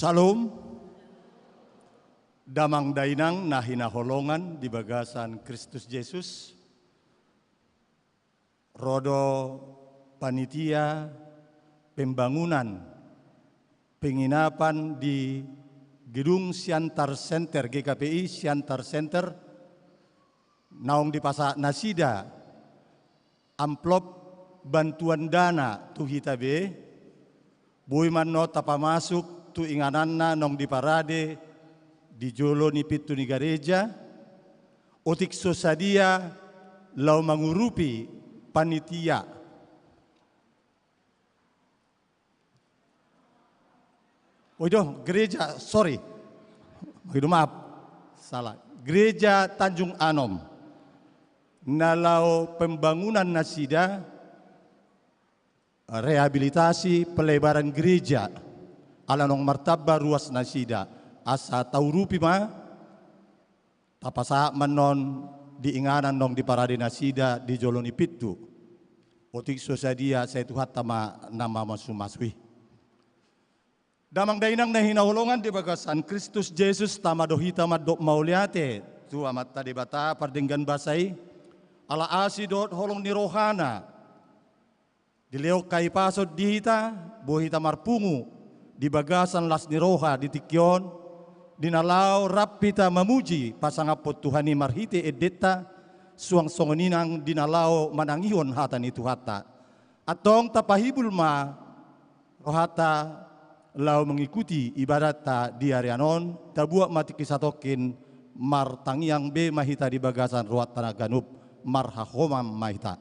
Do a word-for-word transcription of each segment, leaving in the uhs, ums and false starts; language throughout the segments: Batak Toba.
Shalom. Damang dainang na hinaholongan di bagasan Kristus Jesus. Ro do panitia pembangunan penginapan di gedung Siantar Center, G K P I Siantar Center, naung dipasahat nasida amplop bantuan dana tu hita be, boi ma annon tapamasuk tu ingananna naung diparade di jolo ni pintu ni gareja, otik so sadia laho mangurupi panitia. Oh, itu gereja, sorry. Itu maaf, salah. Gereja Tanjung Anom. Na laho pembangunan nasida, rehabilitasi pelebaran gereja. Ala naung martamba ruas nasida. Asa taurupi ma, tapasahat ma annon di inganan naung diparade nasida di jolo ni pintu. Otik so sadia, sai Tuhanta ma na mamasu-masu i. Damang dainang na hinaholongan di bagasan Kristus Jesus, tama do hita mandok mauliate tu Amanta Debata pardenggan basa i, ala asi dohot holong ni rohana dilehon hahipason di hita, boi hita marpungu di bagasan las ni roha di tingki on, di na laho rap hita mamuji pasangaphon Tuhan i marhite endenta, suang songon i nang di na laho manangihon hata ni Tuhanta. Antong tapahibul ma rohanta laho mengikuti ibadatta di ari on, tabuat ma tingki satongkin, martangiang be ma hita di bagasan rohanta na ganup, marhahoman ma hita.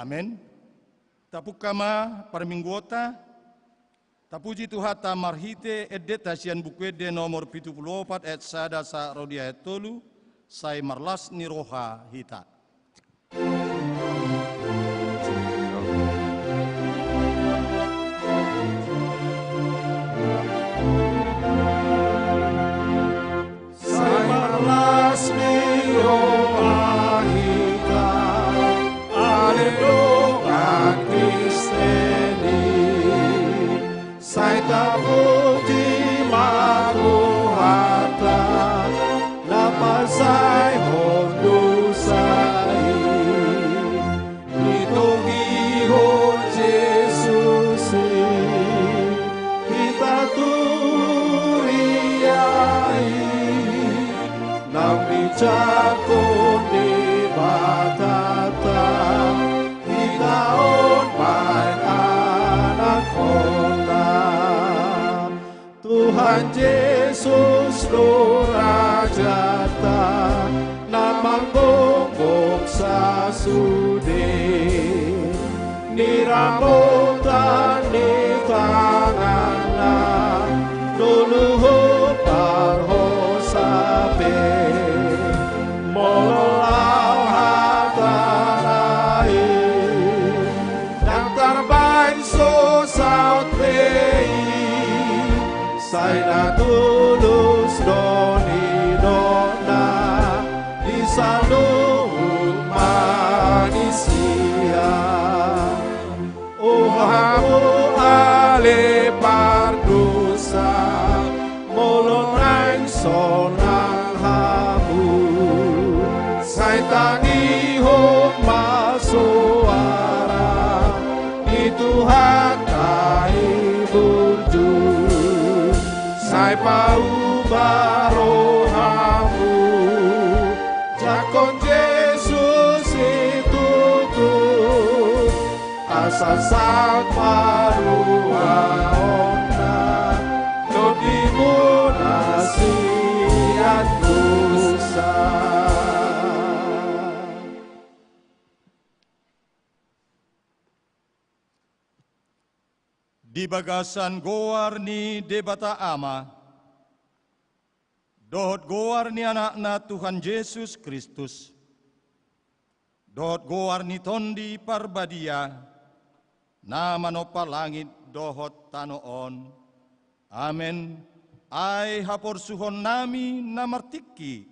Amen. Tapungka ma parmingguonta. Tapuji Tuhanta marhite endenta sian Buku Ende nomor pitu pulu opat ayat sada sahat ro di ayat tolu, sai marlas ni roha hita. Sai marlas ni roha hita ale dongan Kristen i, sai tapuji ma Tuhanta na pasaehon dosa i. Ditogihon Jesus i hita tu huria i, na minjangkon Debatanta hita on bahen anakhonna. Tuhan Jesus do rajanta na manggokhon sasude ni ramotan ni tanganna, dulu huparhosap be molo laho hatana i. Ndang tarbahen so saut be i, sai na tulus do nidokna di saluhut manisia. O hamu ale pardosa, molo naeng sonang hamu, sai tangihon ma soara ni Tuhanta i burju. Sai pauba rohamu, jangkon Jesus situtu, asa saut paruaonna tondimuna sian dosa. Di bagasan goar ni Debata Ama, Dohot goar ni Anakna Tuhan Jesus Kristus, dohot goar ni Tondi Parbadia, na manompa langit dohot tano on. Amen. Ai haporsuhonnami na martingki,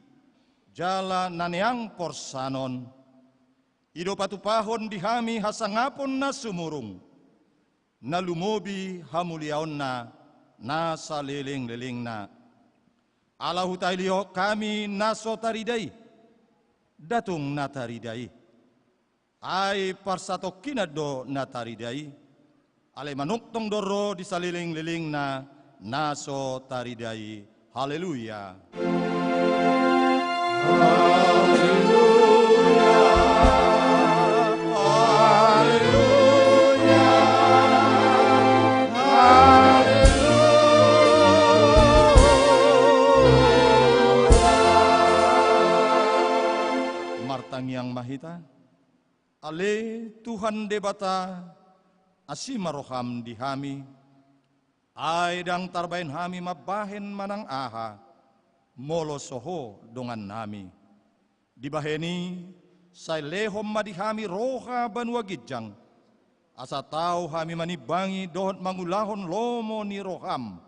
jala na neang porsan on, i do patupahon di hami hasangapon na sumurung, na lumobi hamuliaonna na salelenglelengna. Ala hutailihon hami na so tarida i, nda tung na tarida i. Ai parsatongkinan do na tarida i. Alai manongtong do ro di salelenglelengna na so tarida i. Haleluya. Haleluya. Haleluya. Haleluya. Martangiang ma hita. Ale Tuhan Debata, asi ma roham di hami, ai ndang tarbahen hami mambahen manang aha, molo so Ho dongannami. Dibahen i, sai lehon ma di hami roha banua ginjang, asa tau hami manimbangi dohot mangulahon lomo ni roham.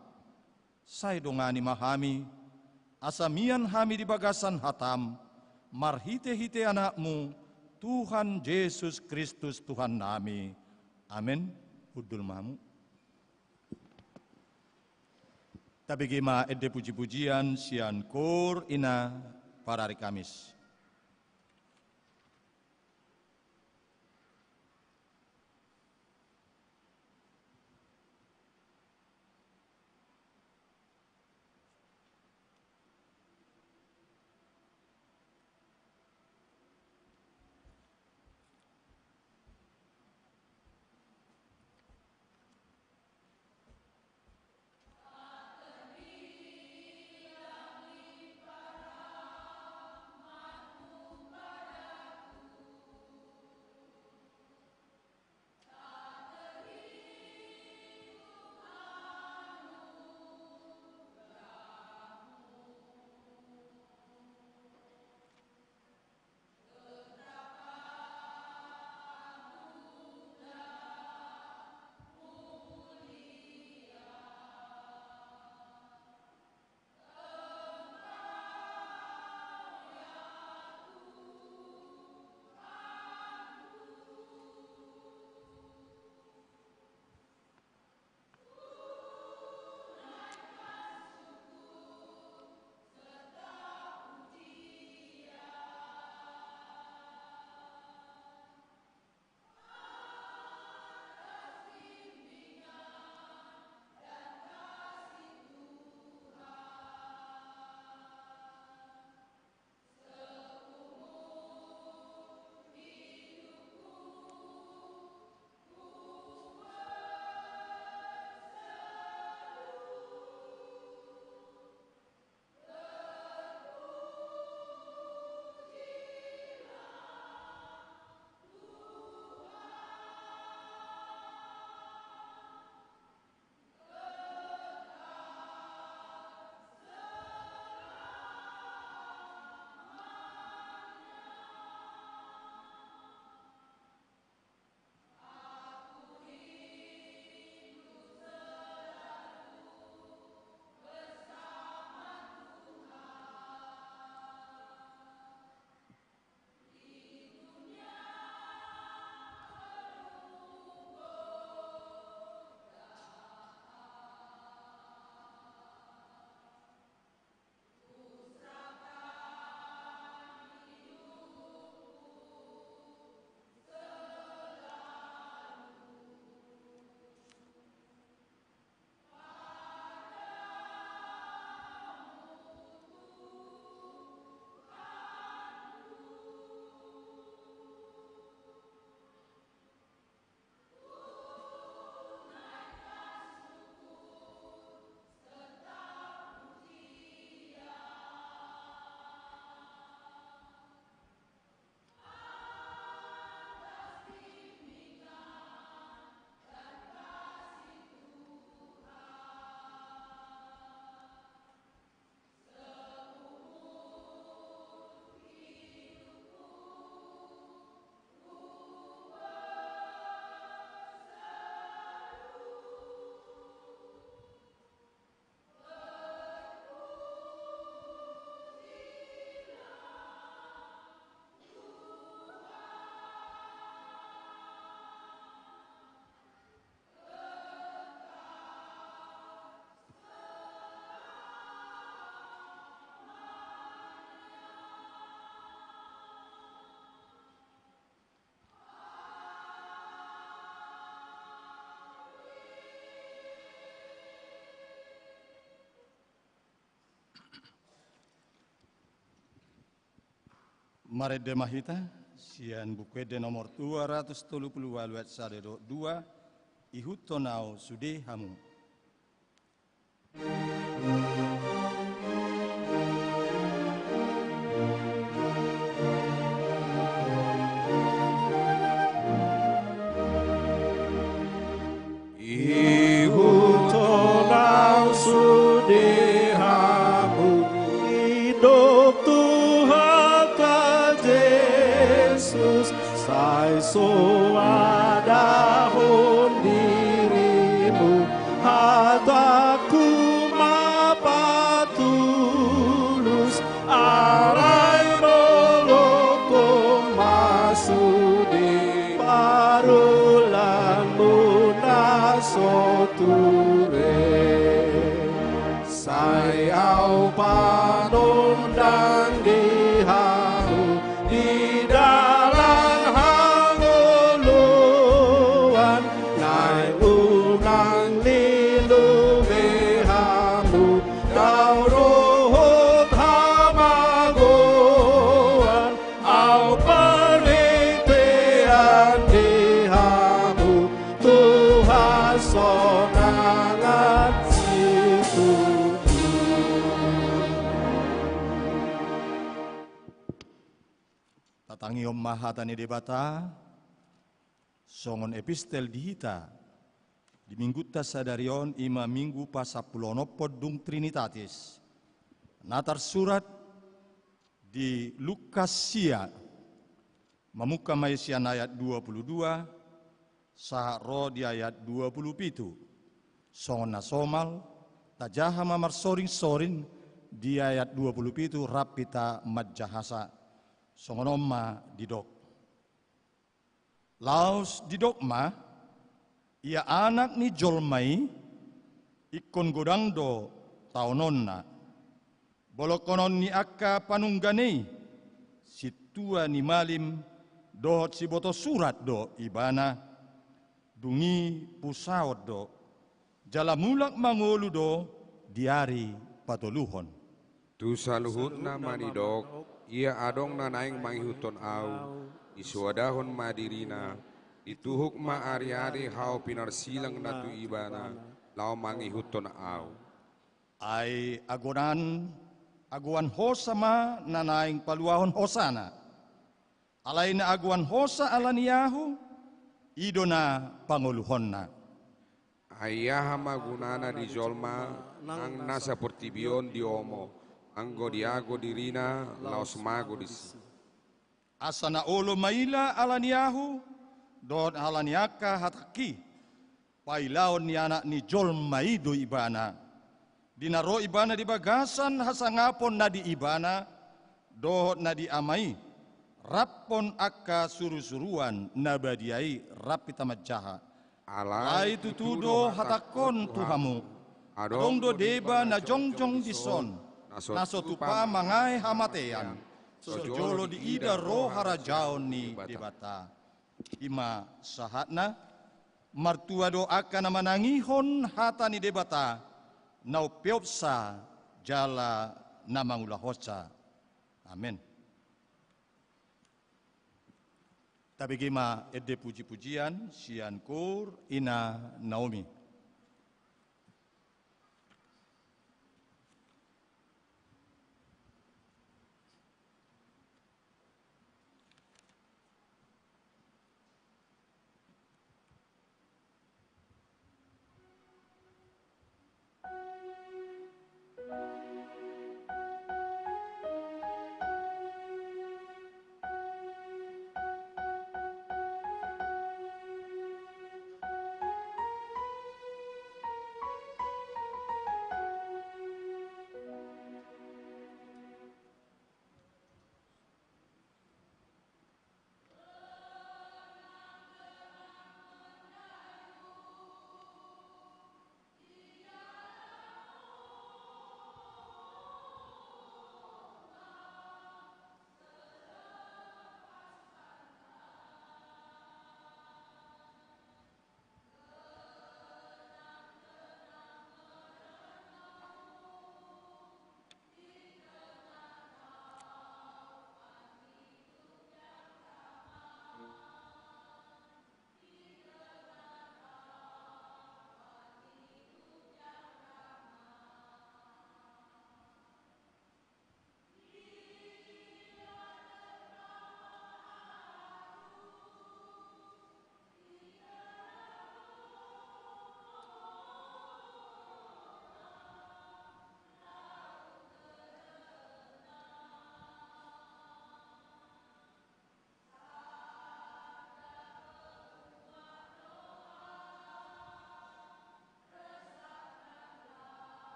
Sai dongani ma hami, asa mian hami di bagasan hatam, marhitehite Anakmu, Tuhan Jesus Kristus Tuhannami. Amen. Hundul ma hamu. Tabege ma ende pujipujian sian koor ina parari Kamis. Marende ma hita sian Buku Ende nomor dua ratus tolu pulu ualu ayat sada dohot dua, ihuthon ahu sude hamu. Ihuthon ahu sude hamu, didok Tuhanta Jesus, sai so adahon dirimu, hatangku ma patulus, alai dolokon ma sude parulanmu na so ture. Sai ahu panondang di hamu di dalan hangoluan, naeng unang lilu be hamu dao dohot hamagoan. Ahu parhitean di hamu tu hasonangan situtu. Tatangihon ma hata ni Debata songon epistel di hita di minggunta sadari on, i ma minggu pasampuluonomhon dung Trinitatis, na tarsurat di Lukas sia. Mamungka ma i sian ayat dua pulu dua sahat ro di ayat dua pulu pitu. Songon na somal, tajaha ma marsoring-soring di ayat dua pulu pitu rap hita manjahasa. Songon on ma didok. Laos didok ma, ia Anak ni jolma i ingkon godang do taononna. Bolongkonon ni angka panungga ni i, sintua ni malim dohot sibotosurat do ibana, dung i pusaon do, jala mulak mangolu do di ari patoluhon. Tu saluhutna ma didok, ia adong na naeng mangihuthon ahu, disoadahon ma dirina, dituhuk ma ari-ari hau pinarsilang na tu ibana, laho mangihuthon ahu. Ai agoan, agoan hosa ma na naeng paluahon hosana. Alai na agoan hosa ala ni ahu, i do na pangoluhonna. Ai aha ma gunana di jolma nang nasa portibi on diomo, anggo diago dirina laos mago disi. Asa na olo maila ala ni ahu, dohot ala ni angka hatangki, pailaon ni Anak ni jolma i do ibana. Di na ro ibana di bagasan hasangapon na di ibana, dohot na di Ama i, raphon angka surusuruan na badia i rap hita manjaha. Alai tutu do hatangkon tu hamu, adong do deba na jongjong dison, na so tupa mangae hamatean, so jolo diida ro harajaon ni Debata. I ma sahatna. Martua do angka na manangihon hata ni Debata, na umpeopsa jala na mangulahonsa. Amen. Tabege ma ende puji-pujian sian koor Ina Naomi.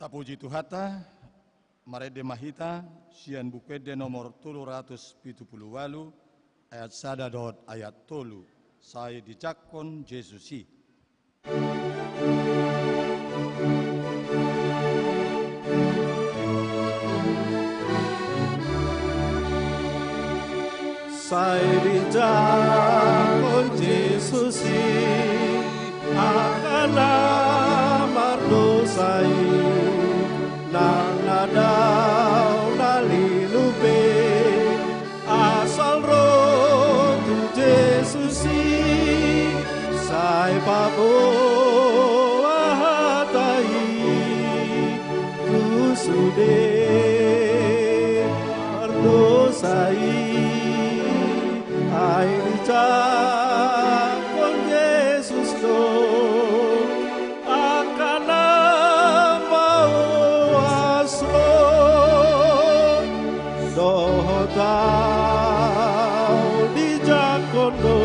Tapuji Tuhanta, marende ma hita sian Buku Ende nomor tolu ratus pitu pulu ualu, ayat sada dohot ayat tolu, sai dijangkon Jesus i. Sai dijangkon Jesus i angka na mardosa i, nang na dao na lilu pe, asal ro tu Jesus i, sai paboa hata i tu sude mardosa i. Ai dijangkon Jesus do angka na mauas ro, dohot ahu dijangkon do.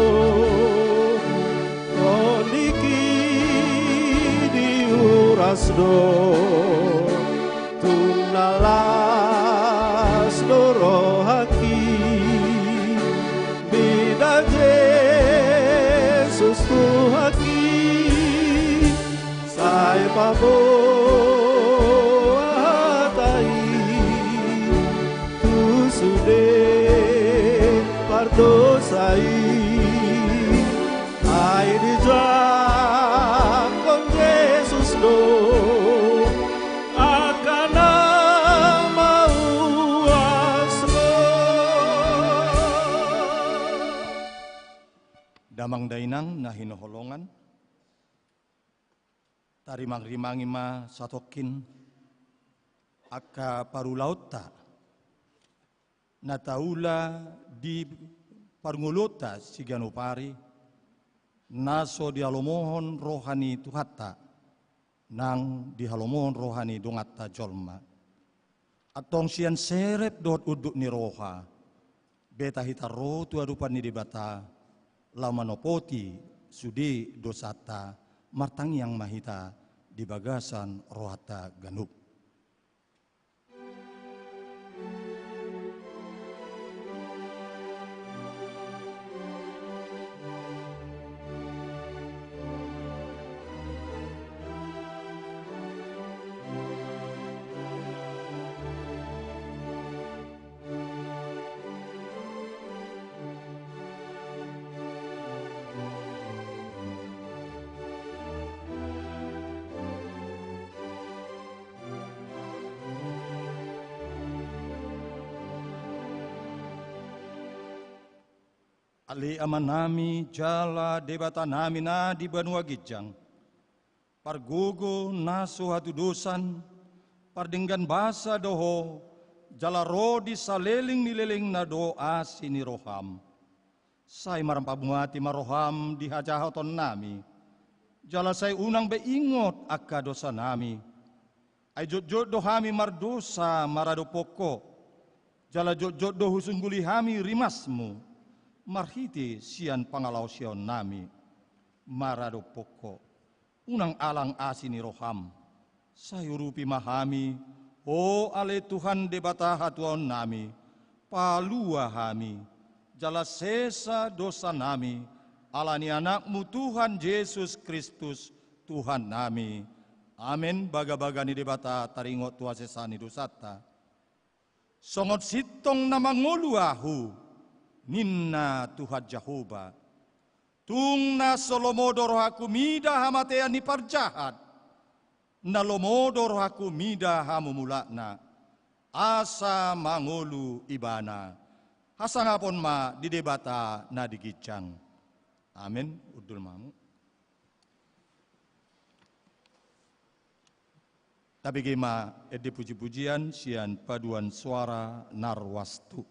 Tondihi diuras do, tung na las do rohangki, mida Jesus Tuhanki, sai paboa hata i tu sude mardosa i. Ai dijangkon Jesus do angka na mauas ro. Damang dainang na hinaholongan, tarimangrimangi ma satongkin angka parulaonta na taula di parngoluonta siganup ari, na so dihalomohon roha ni Tuhanta, nang dihalomohon roha ni donganta jolma. Antong sian serep dohot unduk ni roha, beta hita ro tu adopan ni Debata, laho manopoti sude dosanta, martangiang ma hita di bagasan rohanta ganup. Ale Amanami jala Debatanami na di banua ginjang, pargogo na so hatudosan, pardenggan basa do Ho, jala ro di saleleng ni lelengna do asi ni roham. Sai marpamuati ma roham di hajahatonnami, jala sai unang be ingot angka dosanami. Ai jotjot do hami mardosa maradophon Ho, jala jotjot do husungguli hami rimasmu, marhite sian pangalaosionnami maradophon Ho. Unang alang asi ni roham. Sai urupi ma hami, O ale Tuhan Debata hatuaonnami, palua hami, jala sesa dosanami, ala ni Anakmu Tuhan Jesus Kristus, Tuhannami. Amen. Bagabaga ni Debata taringot tu hasesaan ni dosanta. Songon sintong na mangolu ahu, ninna Tuhan Jahowa. Tung na so lomo do rohangku mida hamatean ni parjahat, na lomo do rohangku mida hamumulatna, asa mangolu ibana. Hasangapon ma di Debata na di ginjang. Amen. Hundul ma hamu. Tabege ma ende pujipujian sian paduan suara na ruas tu.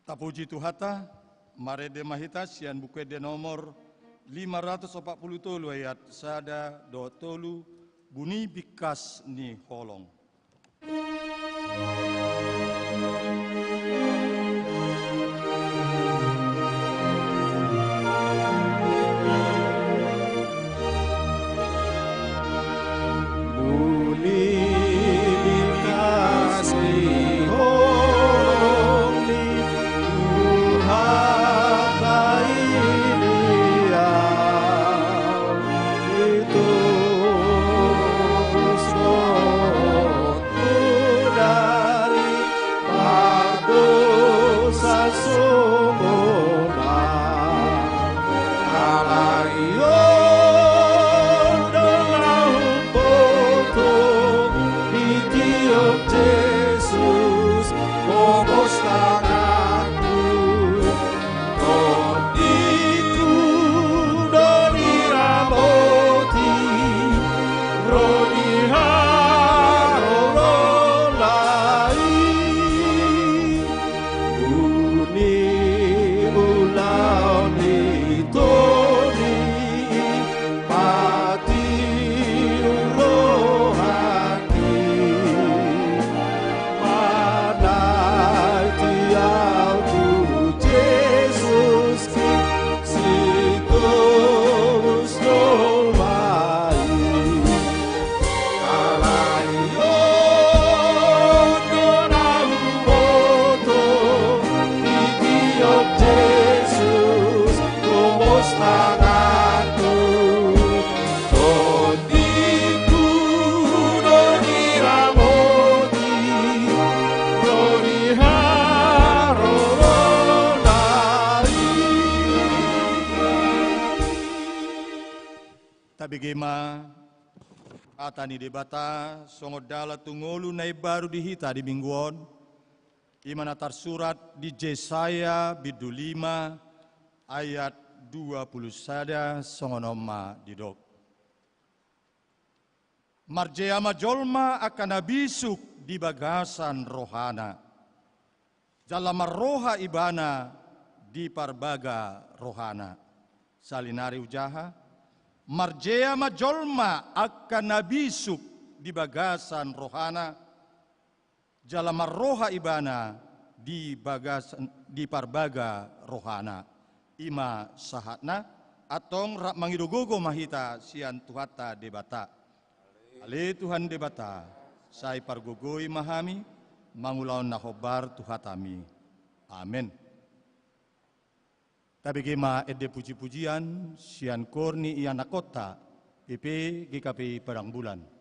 Tapuji Tuhanta, marende ma hita sian Buku Ende nomor lima ratus opat pulu tolu ayat sada dohot tolu, Buni Bingkas ni Holong. Tabege ma hata ni Debata songon dalan tu ngolu na imbaru di hita di minggu on. I ma na tarsurat di Jesaya bindu lima ayat dua pulu sada, songon on ma didok: Marjea ma jolma angka na bisuk di bagasan rohana, jala marroha ibana di parbaga rohana. Salinari hujaha: Marjea ma jolma angka na bisuk di bagasan rohana, jala marroha ibana di bagas, di parbaga rohana. I ma sahatna. Antong rap mangido gogo ma hita sian Tuhanta Debata. Ale Tuhan Debata, sai pargogoi ma hami mangulahon na hombar tu hataMi. Amen. Tabege ma ende pujipujian sian kor ni ianakhonta, P P G K P I Padang Bulan.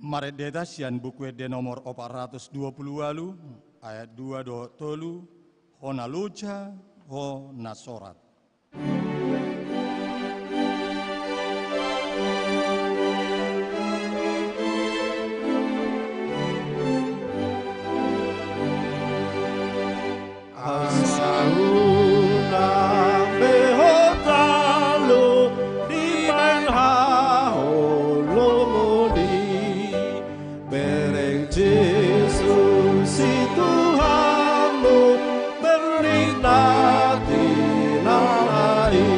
Marende hita sian Buku Ende nomor opat ratus dua pulu ualu, ayat dua dohot tolu, Ho na loja, ho na sorat. Asa unang be ho talu di pangaholongan i, bereng Jesus i Tuhanmu, bernikmat di nang i.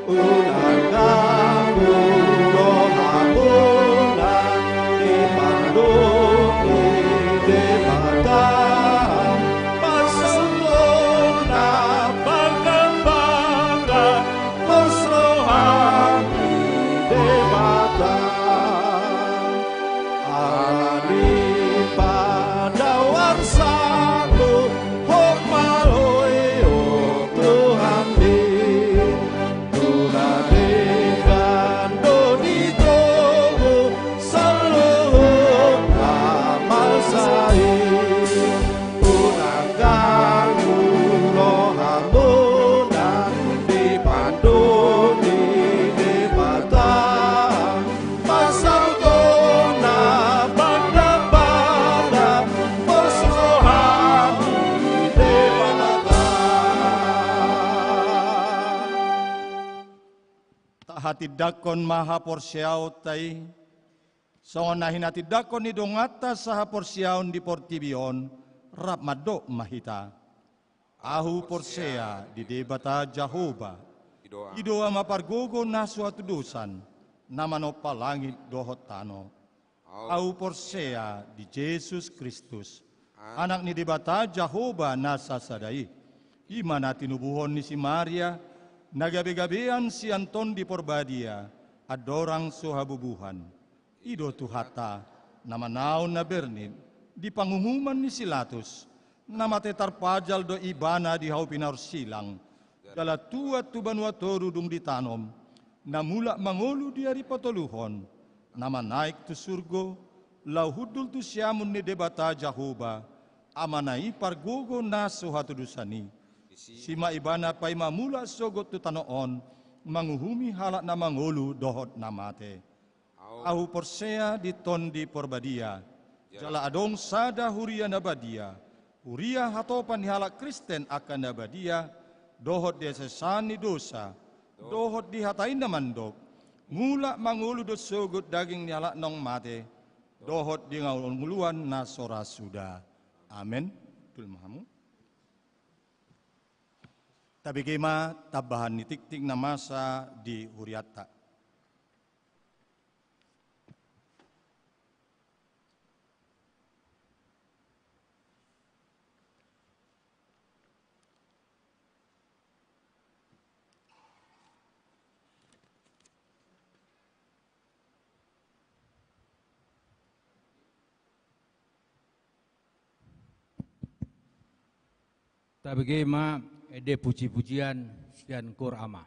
Unang ganggu rohamuna, dipandok ni Debata, pasaulna bangga-bangga, pos roham di Debata. Ala ni padaoan sanggup, hot maloi, o Tuhan i. Tula denggan do di togu saluhut na mansai. Unang ganggu rohamuna, dipandok ni Debata, pasaulna bangga-bangga, pos roham di Debata. Tahatindangkon ma haporseaonta i, songon na hinatindangkon ni donganta sahaporseaon di portibi on, rap mandok ma hita. Ahu porsea di Debata Jahowa, i do Ama pargogo na so hatudosan, na manompa langit dohot tano. Ahu porsea di Jesus Kristus, Anak ni Debata Jahowa na sasada i. I ma na tinubuhon ni si Maria, na gabe-gabean sian Tondi Porbadia, andorang so habubuhan. I do Tuhanta, na manaon na bernit, di panguhuman ni si Latus, na mate tarpajal do Ibana di hau pinaorsilang, jala tuat tu banua toru dung ditanom, na mulak mangolu di ari patoluhon, na manaek tu surgo, laho hundul tu siamun ni Debata Jahowa, Amana i pargogo na so hatudosan i. Disi ma Ibana paima mulak sogot tu tano on, manguhumi halak na mangolu dohot na mate. Ahu porsea di Tondi Porbadia, jala adong sada huria na badia, huria hatopan ni halak Kristen angka na badia, dohot di hasesaan ni dosa, dohot di hata i na mandok, mulak mangolu do sogot daging ni halak naung mate, dohot di hangoluan na so ra suda. Amen. Tutu ma hamu. Tabege ma tambahan ni tiktik na masa di hurianta. Tabege ma ende puji-pujian sian Koor Ama.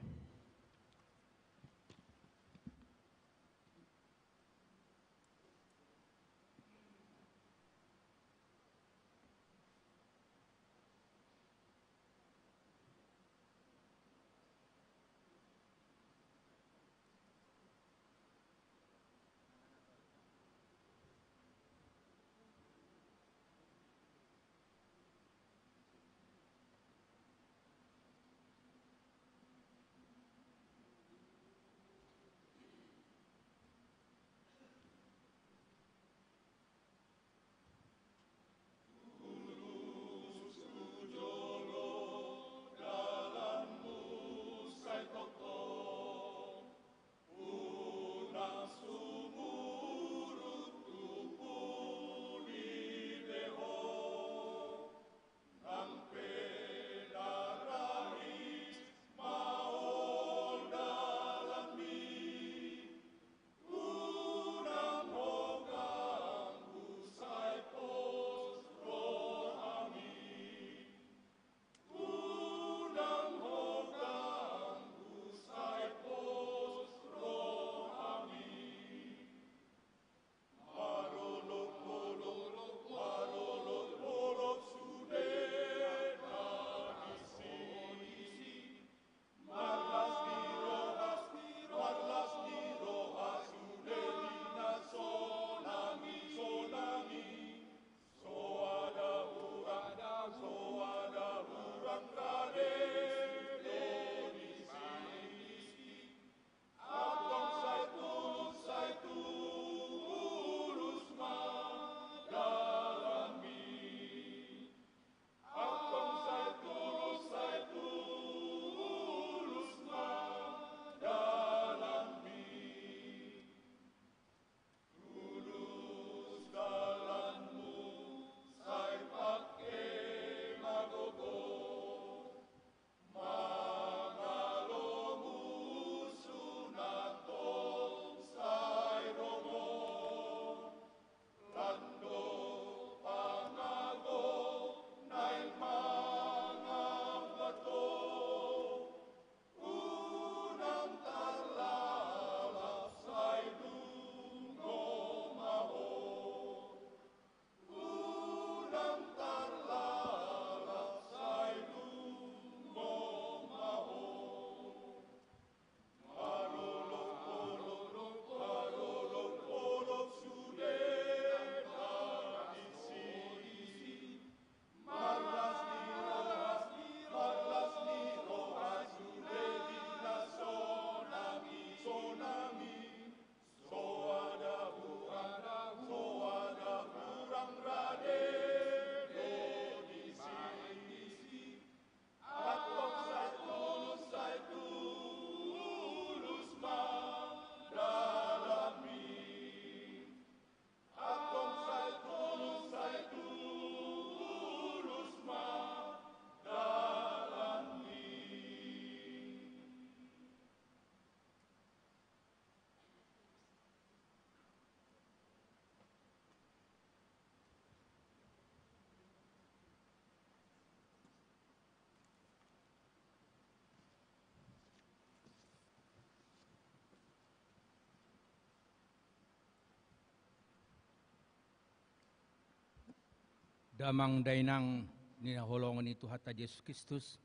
Damang dainang ni na hinaholongan ni Tuhanta Jesus Kristus,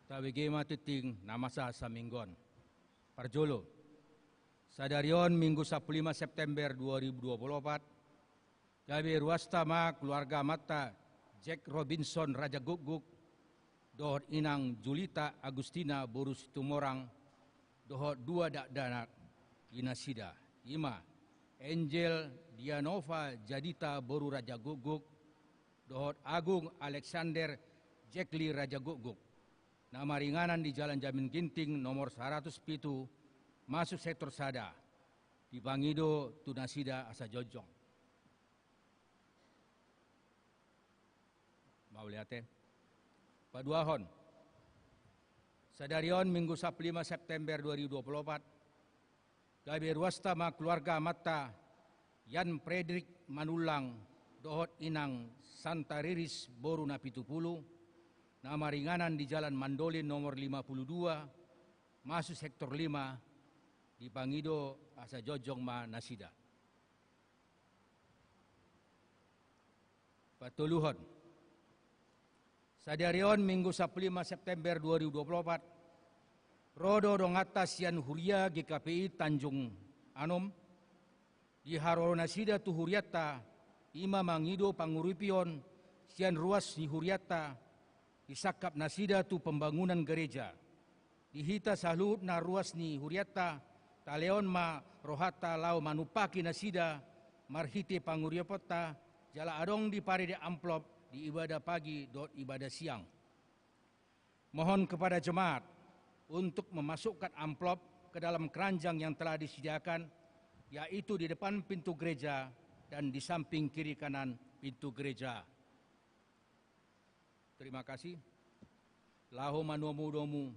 tabege ma tingting na masa saminggu on. Parjolo, sadari on Minggu sampulu lima September dua ribu dua puluh opat, gabe ruasta ma keluarga amanta Jack Robinson Rajagukguk dohot inang Julita Agustina boru Situmorang dohot dua dakdanak di nasida, i ma Angel Dianova Jadita boru Rajagukguk dohot Agung Alexander Jekli Rajagukguk, na maringanan di Jalan Jamit Ginting nomor saratus pitu, masuk sektor sada. Dipangido tu nasida asa jongjong. Mauliate. Paduahon. Sadari on Minggu sampulu lima September dua ribu dua puluh opat, gabe ruasta ma keluarga amanta Jan Fredrik Manullang dohot inang Santa Riris boru Napitupulu, na maringanan di Jalan Mandolin nomor lima puluh dua, masuk sektor lima, dipangido asa jongjong ma nasida. Patoluhon. Sadari on Minggu sampulu lima September dua ribu dua puluh opat, ro do donganta sian huria G K P I Tanjung Anom, di haroro nasida tu hurianta, i ma mangido panguripion sian ruas ni hurianta, disangkap nasida tu pembangunan gereja. Di hita saluhutna ruas ni hurianta, talehon ma rohanta laho manumpaki nasida marhite panguriaponta, jala adong diparade amplop di ibadah pagi dohot ibadah siang. Mohon kepada jemaat untuk memasukkan amplop ke dalam keranjang yang telah disediakan, yaitu di depan pintu gereja dan di samping kiri kanan pintu gereja. Terima kasih. Laho manuamu domu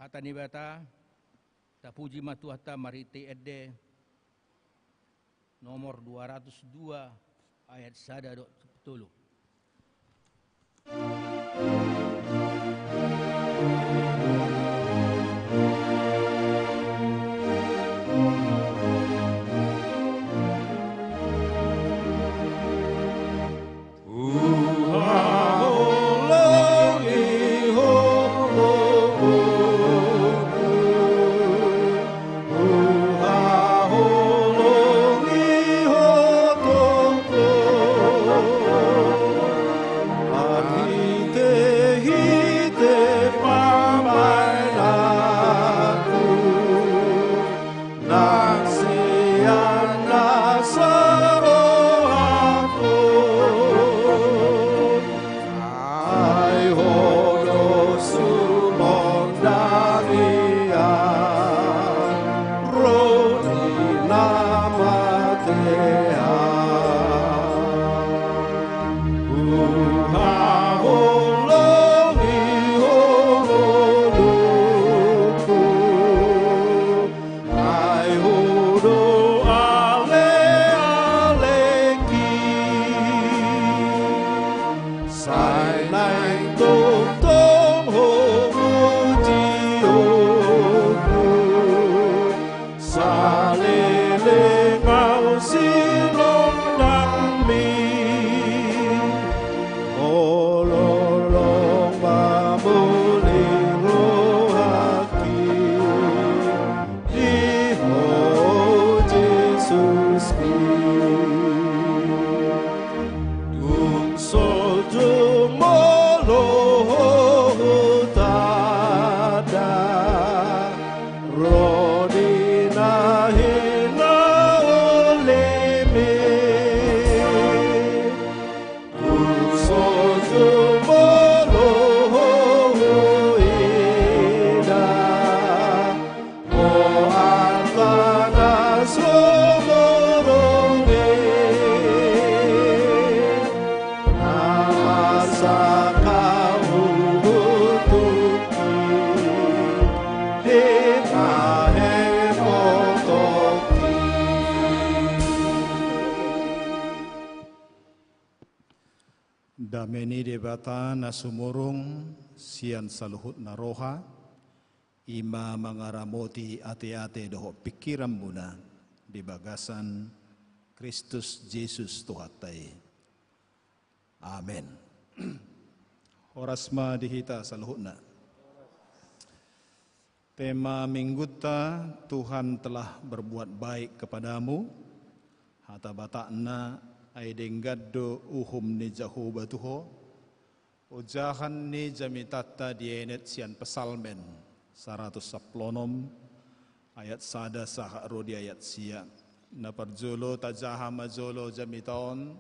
hata ni Debata, tapuji ma Tuhanta marhite ende nomor dua ratus dua ayat sada dohot tolu. Nang sian na sarohangku, ai Ho do sumondarian, ro di na matean. Huhaholongi Ho ngolungku, ai Ho do alealeki. Sai naeng tongtong Ho mujionku, saleleng au sinondangmi. Holong mamulion rohangki di Ho Jesus Kristus. Dung so jumolo Ho tanda, ro di na hinaholimi. Dung so jumolo huida, Ho angka na sumurung i, na marsangkap huhutungki, di pahepotonki. Dame ni Debata na sumurung sian saluhutna roha, i ma mangaramoti ateate dohot pingkiranmuna di bagasan Kristus Jesus Tuhanta i. Amen. Horas ma di hita saluhutna. Tema minggunta: Tuhan telah berbuat baik kepadamu. Hata Batakna: Ai denggan do uhum ni Jahowa tu ho. Ojahan ni jamitanta dienet sian Psalmen saratus sampulu onom, ayat sada sahat ro di ayat sia. Na parjolo tajaha ma jolo jamita on,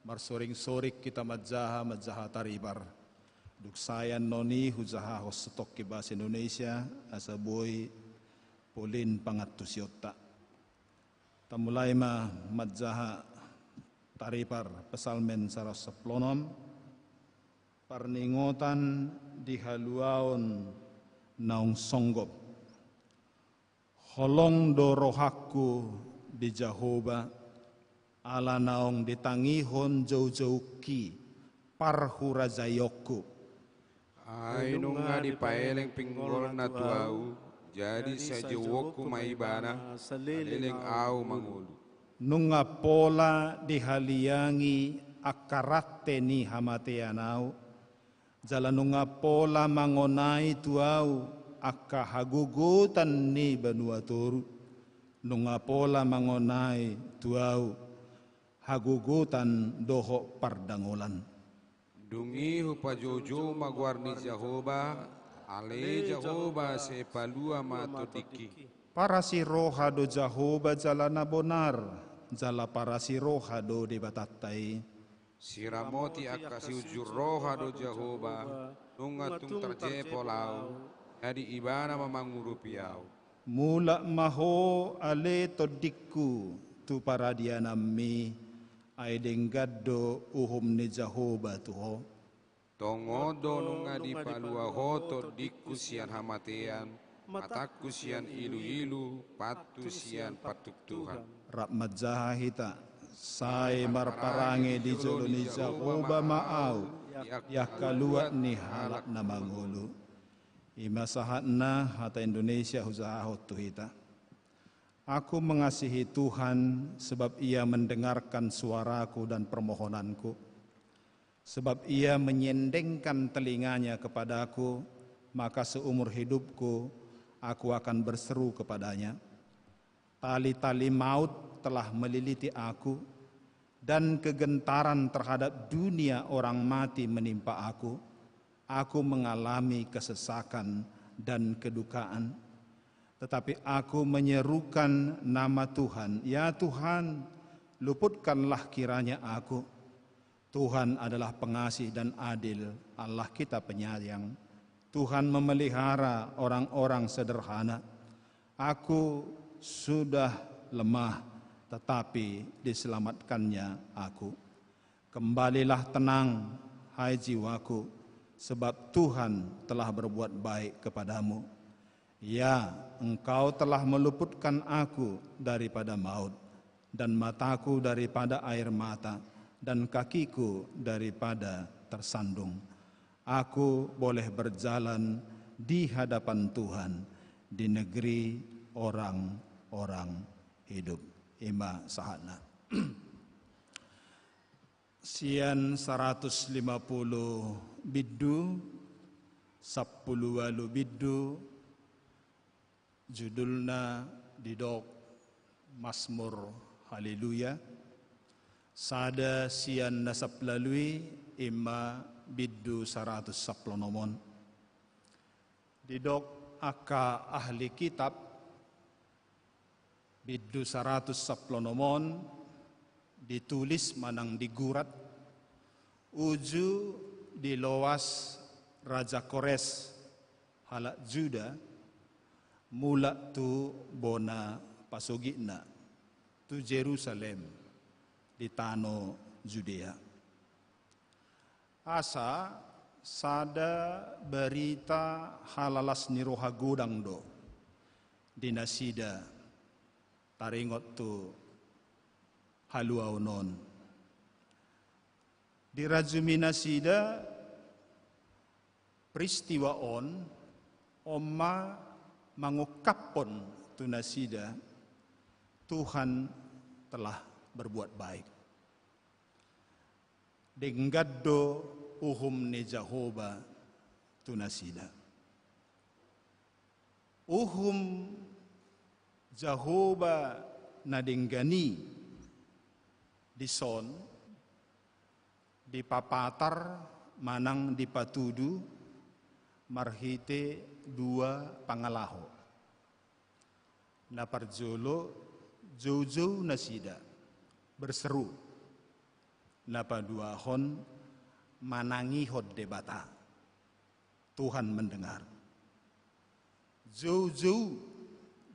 marsoringsoring hita manjaha, manjaha taripar. Dung sae annon i hujahahon satongkin bahasa Indonesia, asa boi polin pangantusionta. Tamulai ma manjaha taripar. Psalmen saratus sampulu onom. Parningotan di haluaon naung songgop. Holong do rohangku di Jahowa, ala naung ditangihon joujoungki parhurajaonku. Ai nunga dipaeleng pinggolna tu ahu, jadi sai jouonku ma ibana, saleleng ahu mangolu. Nunga pola dihaliangi angka rante ni hamatean ahu, jala nunga pola mangonai tu ahu angka hagogotan ni banua toru, nunga pola mangonai tu ahu hagogotan dohot pardangolan. Dung i hupajoujou ma goar ni Jahowa, ale Jahowa, sai palua ma tondingki. Parasi roha do Jahowa jala na bonar, jala parasi roha do Debatanta i. Siramoti angka siujur roha do Jahowa, nunga tung tarjepol ahu, jadi ibana ma mangurupi ahu. Mulak ma ho ale tondingku tu paradiananmi, ai denggan do uhum ni Jahowa tu ho. Tongon do nunga dipalua ho tondingku sian hamatean, matangku sian iluilu, pathu sian pantuktuhan. Rap manjaha hita. Sai marparange di jolo ni Jahowa ma ahu, di angka luat ni halak na mangolu. I ma sahatna hata Indonesia hujahahon tu hita. Aku mengasihi Tuhan, sebab Ia mendengarkan suaraku dan permohonanku. Sebab Ia menyendengkan telinga-Nya kepadaku, maka seumur hidupku aku akan berseru kepada-Nya. Tali-tali maut telah meliliti aku, dan kegentaran terhadap dunia orang mati menimpa aku. Aku mengalami kesesakan dan kedukaan. Tetapi aku menyerukan nama Tuhan, "Ya Tuhan, luputkanlah kiranya aku." Tuhan adalah pengasih dan adil, Allah kita penyayang. Tuhan memelihara orang-orang sederhana. Aku sudah lemah, tetapi diselamatkan-Nya aku. Kembalilah tenang, hai jiwaku, sebab Tuhan telah berbuat baik kepadamu. Ya, Engkau telah meluputkan aku daripada maut, dan mataku daripada air mata, dan kakiku daripada tersandung. Aku boleh berjalan di hadapan Tuhan di negeri orang-orang hidup. I ma sahatna. Sian saratus lima pulu bindu, sampulu ualu bindu, judulna didok Masmur Haleluya. Sada sian na sampulu i ma bindu saratus sampulu onom on. Didok angka ahli kitab, bindu saratus sampulu onom on ditulis manang digurat uju diloas Raja Kores halak Juda mulak tu bona pasogitna, tu Jerusalem, di tano Judea. Asa sada barita halalas ni roha godang do di nasida taringot tu haluaon on. Dirajumi nasida peristiwa on, on ma mangungkaphon tu nasida Tuhan telah berbuat baik. Denggan do uhum ni Jahowa tu nasida. Uhum Jahowa na denggan i dison dipapatar manang dipatudu marhite dua pangalaho. Na parjolo, joujou nasida, berseru. Na paduahon, manangihon Debata. Tuhan mendengar. Joujou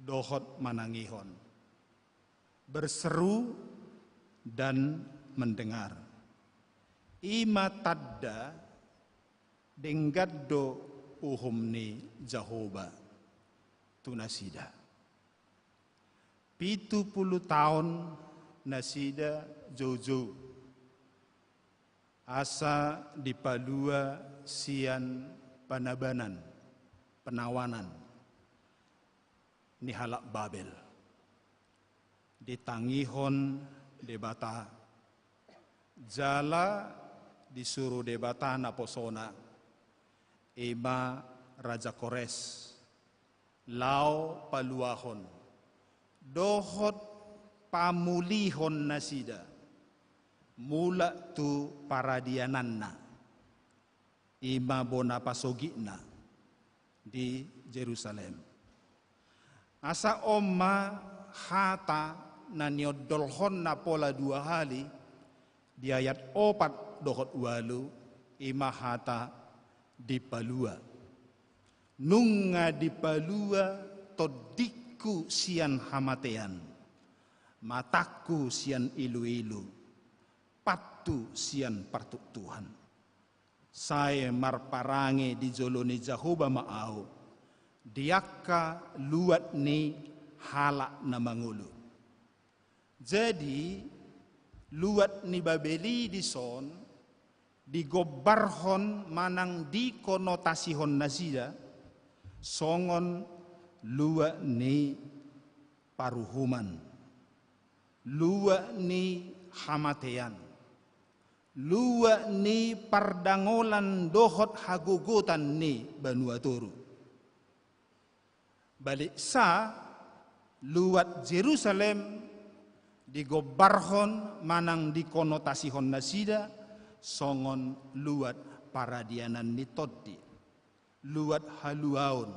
dohot manangihon. Berseru dan mendengar. I ma tanda denggan do uhum ni Jahowa tu nasida. Pitu pulu taon nasida joujou. Asa dipalua sian panabanan, penawanan ni halak Babel. Ditangihon Debata, jala disuru Debata naposona, i ma Raja Kores, laho paluahon, dohot pamulihon nasida, mulak tu paradiananna, i ma bona pasogitna di Jerusalem. Asa on ma hata na niondolhonna pola dua hali, di ayat opat dohot ualu, i ma hata dipalua. Nunga dipalua tondingku sian hamatean, matangku sian iluilu, patku sian partuktuhan. Sai marparange di jolo ni Jahowa ma ahu, di angka luat ni halak na mangolu. Jadi, luat ni Babel i dison digombarhon manang dikonotasihon nasida songon luat ni paruhuman, luat ni hamatean, luat ni pardangolan dohot hagogotan ni banua toru. Baliksa, luat Jerusalem digombarhon manang dikonotasihon nasida songon luat paradianan ni tondi, luat haluaon,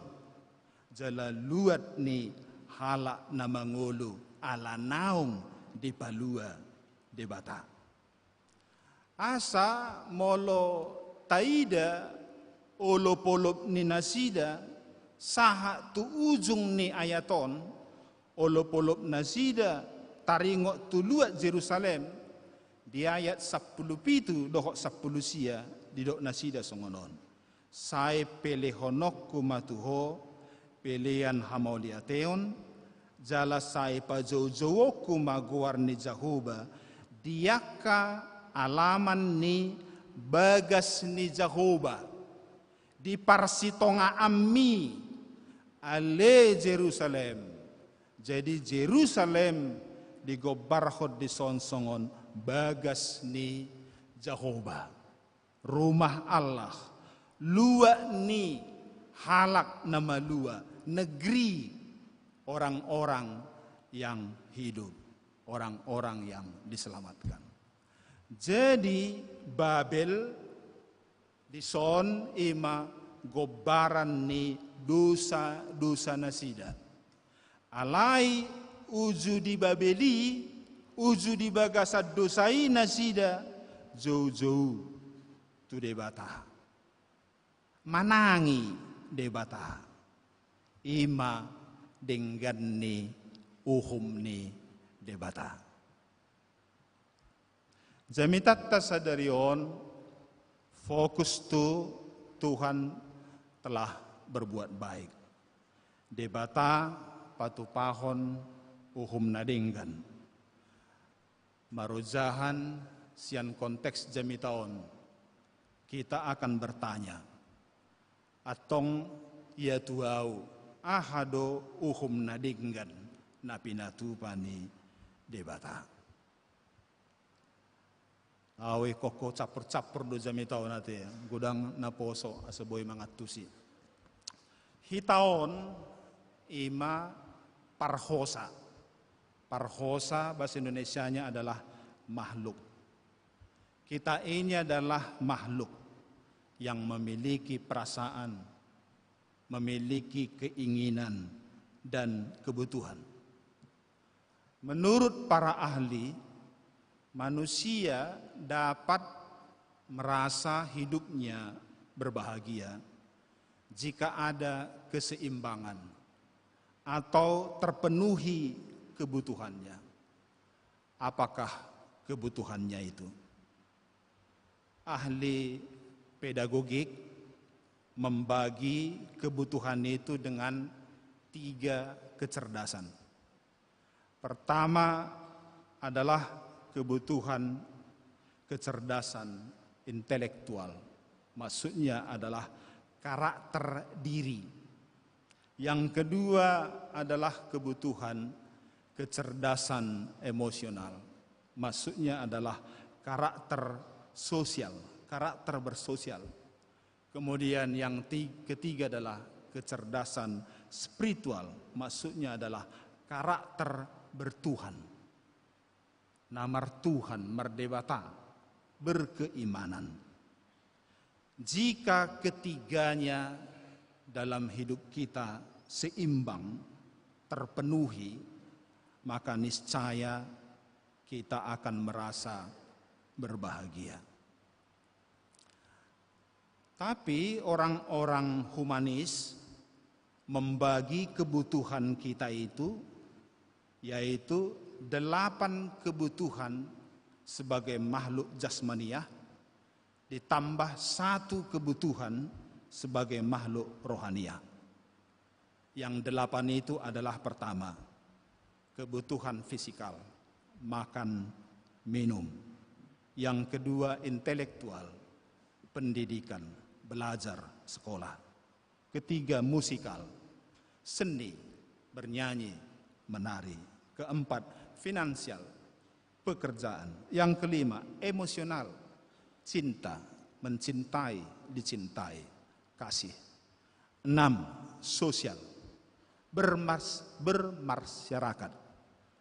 jala luat ni halak na mangolu ala naung dipalua Debata. Asa molo taida olopolop ni nasida sahat tu ujung ni ayat on, olopolop nasida taringot tu luat Jerusalem, di ayat sampulu pitu dohot sampulu sia didok nasida songon on. Sai pelehononku ma tu ho pelean hamauliateon, jala sai pajoujouonku ma goar ni Jahowa di angka alaman ni bagas ni Jahowa di parsitongaanmi, ale Jerusalem. Jadi Jerusalem digombarhon dison songon bagas ni Jahowa, rumah Allah, luat ni halak na malua, negeri orang-orang yang hidup, orang-orang yang diselamatkan. Jadi Babel dison i ma gombaran ni dosa-dosa nasida. Alai uju di Babel i, uju di bagasan dosa i nasida joujou tu Debata, manangi Debata. I ma denggan ni uhum ni Debata. Jamitanta sadari on fokus tu Tuhan telah berbuat baik. Debata patupahon uhum na denggan. Marojahan sian konteks jamita on, kita akan bertanya, antong ia tu ahu, aha do uhum na denggan na pinatupa ni Debata? Au ingkon campur-campur do jamita on ate, godang naposo asa boi mangantusi. Hita on ima parhosa. Parhosa bahasa Indonesianya adalah makhluk. Kita ini adalah makhluk yang memiliki perasaan, memiliki keinginan dan kebutuhan. Menurut para ahli, manusia dapat merasa hidupnya berbahagia jika ada keseimbangan atau terpenuhi kebutuhannya. Apakah kebutuhannya itu? Ahli pedagogik membagi kebutuhan itu dengan tiga kecerdasan. Pertama adalah kebutuhan kecerdasan intelektual, maksudnya adalah karakter diri. Yang kedua adalah kebutuhan kecerdasan emosional, maksudnya adalah karakter sosial, karakter bersosial. Kemudian yang ti-, ketiga adalah kecerdasan spiritual, maksudnya adalah karakter bertuhan. Na martuhan, mardebata, berkeimanan. Jika ketiganya dalam hidup kita seimbang, terpenuhi, maka niscaya kita akan merasa berbahagia. Tapi orang-orang humanis membagi kebutuhan kita itu, yaitu delapan kebutuhan sebagai makhluk jasmaniah, ditambah satu kebutuhan sebagai makhluk rohaniah. Yang delapan itu adalah pertama, kebutuhan fisikal, makan, minum. Yang kedua, intelektual, pendidikan, belajar, sekolah. Ketiga, musikal, seni, bernyanyi, menari. Keempat, finansial, pekerjaan. Yang kelima, emosional, cinta, mencintai, dicintai, kasih. Enam, sosial, bermas-, bermasyarakat,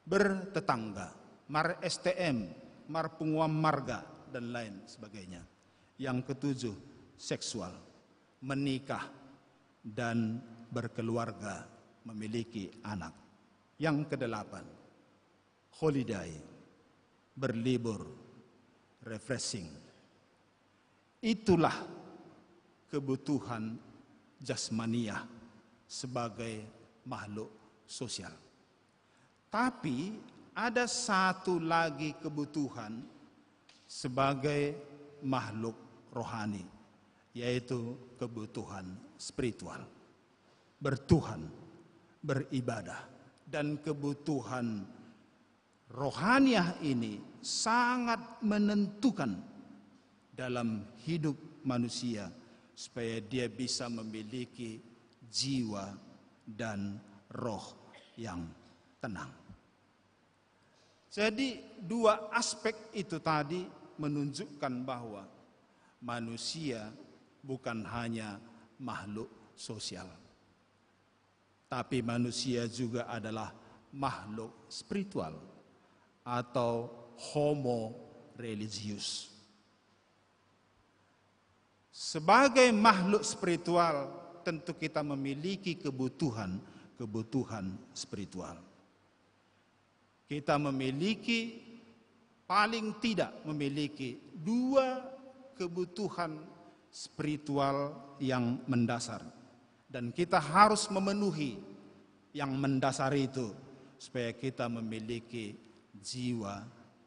bertetangga, mar-S T M, marpunguan marga, dan lain sebagainya. Yang ketujuh, seksual, menikah dan berkeluarga, memiliki anak. Yang kedelapan, holiday, berlibur, refreshing. Itulah kebutuhan jasmaniah sebagai makhluk sosial. Tapi ada satu lagi kebutuhan sebagai makhluk rohani, yaitu kebutuhan spiritual, bertuhan, beribadah, dan kebutuhan rohaniah ini sangat menentukan dalam hidup manusia supaya dia bisa memiliki jiwa dan roh yang tenang. Jadi, dua aspek itu tadi menunjukkan bahwa manusia bukan hanya makhluk sosial, tapi manusia juga adalah makhluk spiritual atau homo religius. Sebagai makhluk spiritual, tentu kita memiliki kebutuhan-kebutuhan spiritual. Kita memiliki, paling tidak memiliki dua kebutuhan spiritual yang mendasar. Dan kita harus memenuhi yang mendasar itu supaya kita memiliki jiwa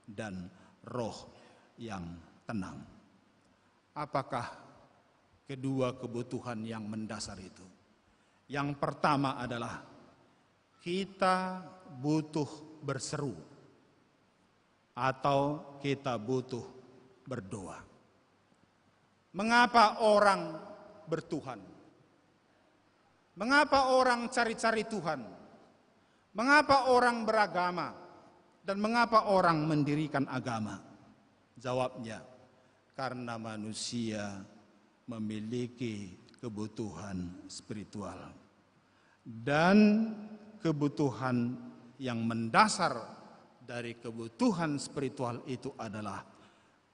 dan roh yang tenang. Apakah kedua kebutuhan yang mendasar itu? Yang pertama adalah kita butuh berseru atau kita butuh berdoa. Mengapa orang bertuhan? Mengapa orang cari-cari Tuhan? Mengapa orang beragama? Dan mengapa orang mendirikan agama? Jawabnya, karena manusia memiliki kebutuhan spiritual. Dan kebutuhan yang mendasar dari kebutuhan spiritual itu adalah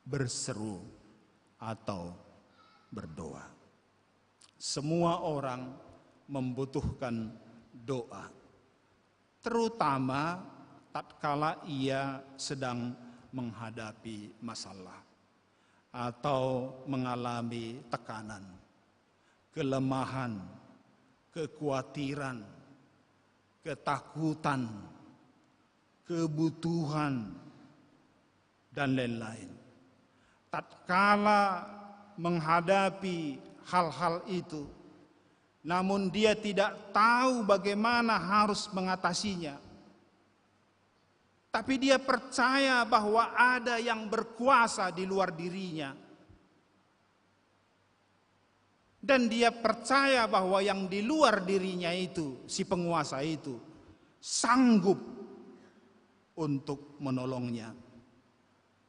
berseru atau berdoa. Semua orang membutuhkan doa, terutama tatkala ia sedang menghadapi masalah atau mengalami tekanan, kelemahan, kekhawatiran, ketakutan, kebutuhan, dan lain-lain. Tatkala menghadapi hal-hal itu, namun dia tidak tahu bagaimana harus mengatasinya, tapi dia percaya bahwa ada yang berkuasa di luar dirinya. Dan dia percaya bahwa yang di luar dirinya itu, si penguasa itu, sanggup untuk menolongnya.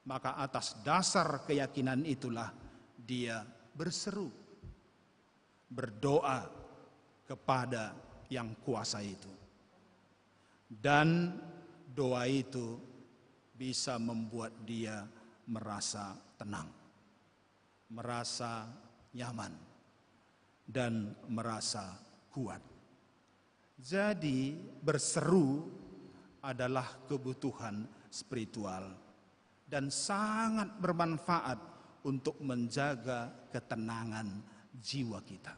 Maka atas dasar keyakinan itulah dia berseru, berdoa kepada yang kuasa itu. Dan doa itu bisa membuat dia merasa tenang, merasa nyaman, dan merasa kuat. Jadi, berseru adalah kebutuhan spiritual dan sangat bermanfaat untuk menjaga ketenangan jiwa kita.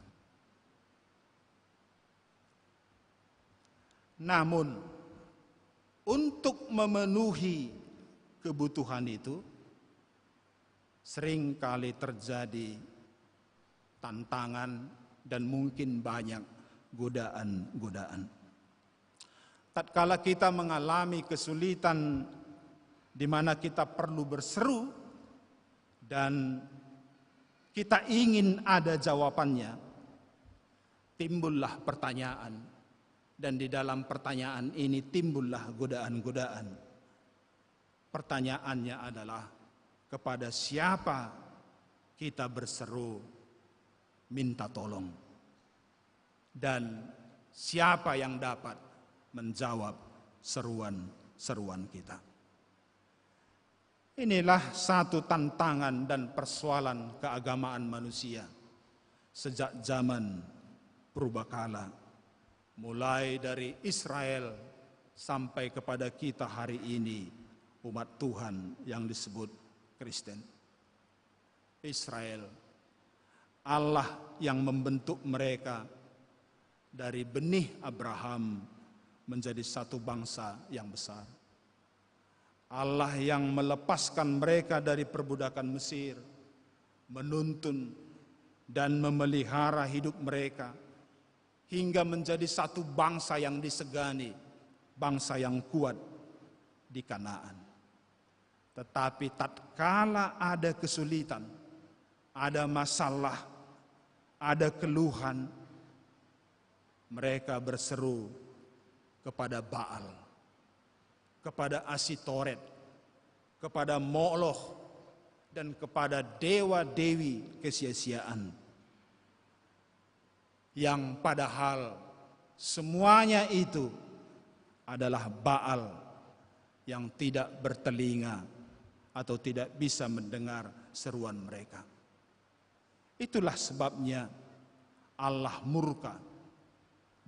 Namun, untuk memenuhi kebutuhan itu, sering kali terjadi tantangan dan mungkin banyak godaan-godaan. Tatkala kita mengalami kesulitan di mana kita perlu berseru dan kita ingin ada jawabannya, timbullah pertanyaan. Dan di dalam pertanyaan ini timbullah godaan-godaan. Pertanyaannya adalah, kepada siapa kita berseru minta tolong? Dan siapa yang dapat menjawab seruan-seruan kita? Inilah satu tantangan dan persoalan keagamaan manusia sejak zaman purbakala, mulai dari Israel sampai kepada kita hari ini, umat Tuhan yang disebut Kristen. Israel, Allah yang membentuk mereka dari benih Abraham menjadi satu bangsa yang besar. Allah yang melepaskan mereka dari perbudakan Mesir, menuntun dan memelihara hidup mereka hingga menjadi satu bangsa yang disegani, bangsa yang kuat di Kanaan. Tetapi tatkala ada kesulitan, ada masalah, ada keluhan, mereka berseru kepada Baal, kepada Asitoret, kepada Moloch, dan kepada dewa-dewi kesia-siaan. Yang padahal semuanya itu adalah Baal yang tidak bertelinga atau tidak bisa mendengar seruan mereka. Itulah sebabnya Allah murka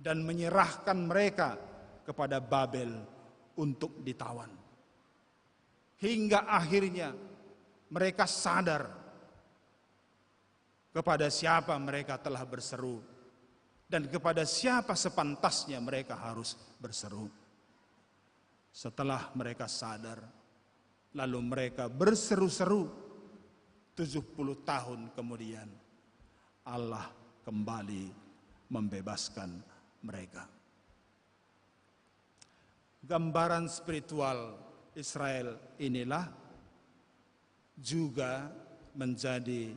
dan menyerahkan mereka kepada Babel untuk ditawan. Hingga akhirnya mereka sadar kepada siapa mereka telah berseru dan kepada siapa sepantasnya mereka harus berseru. Setelah mereka sadar, lalu mereka berseru-seru, tujuh puluh tahun kemudian Allah kembali membebaskan mereka. Gambaran spiritual Israel inilah juga menjadi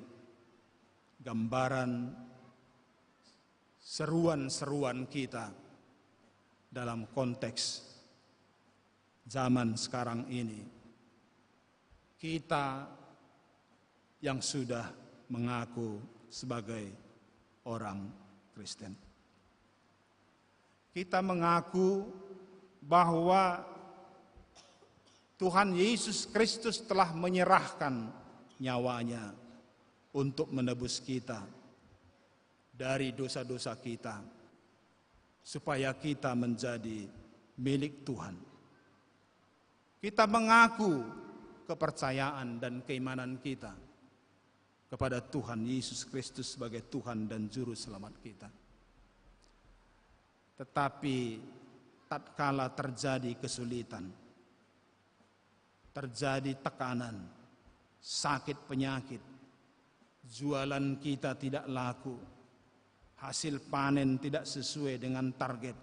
gambaran seruan-seruan kita dalam konteks zaman sekarang ini. Kita yang sudah mengaku sebagai orang Kristen. Kita mengaku bahwa Tuhan Yesus Kristus telah menyerahkan nyawanya untuk menebus kita dari dosa-dosa kita, supaya kita menjadi milik Tuhan. Kita mengaku kepercayaan dan keimanan kita kepada Tuhan Yesus Kristus sebagai Tuhan dan Juru Selamat kita. Tetapi tatkala terjadi kesulitan, terjadi tekanan, sakit penyakit, jualan kita tidak laku, hasil panen tidak sesuai dengan target,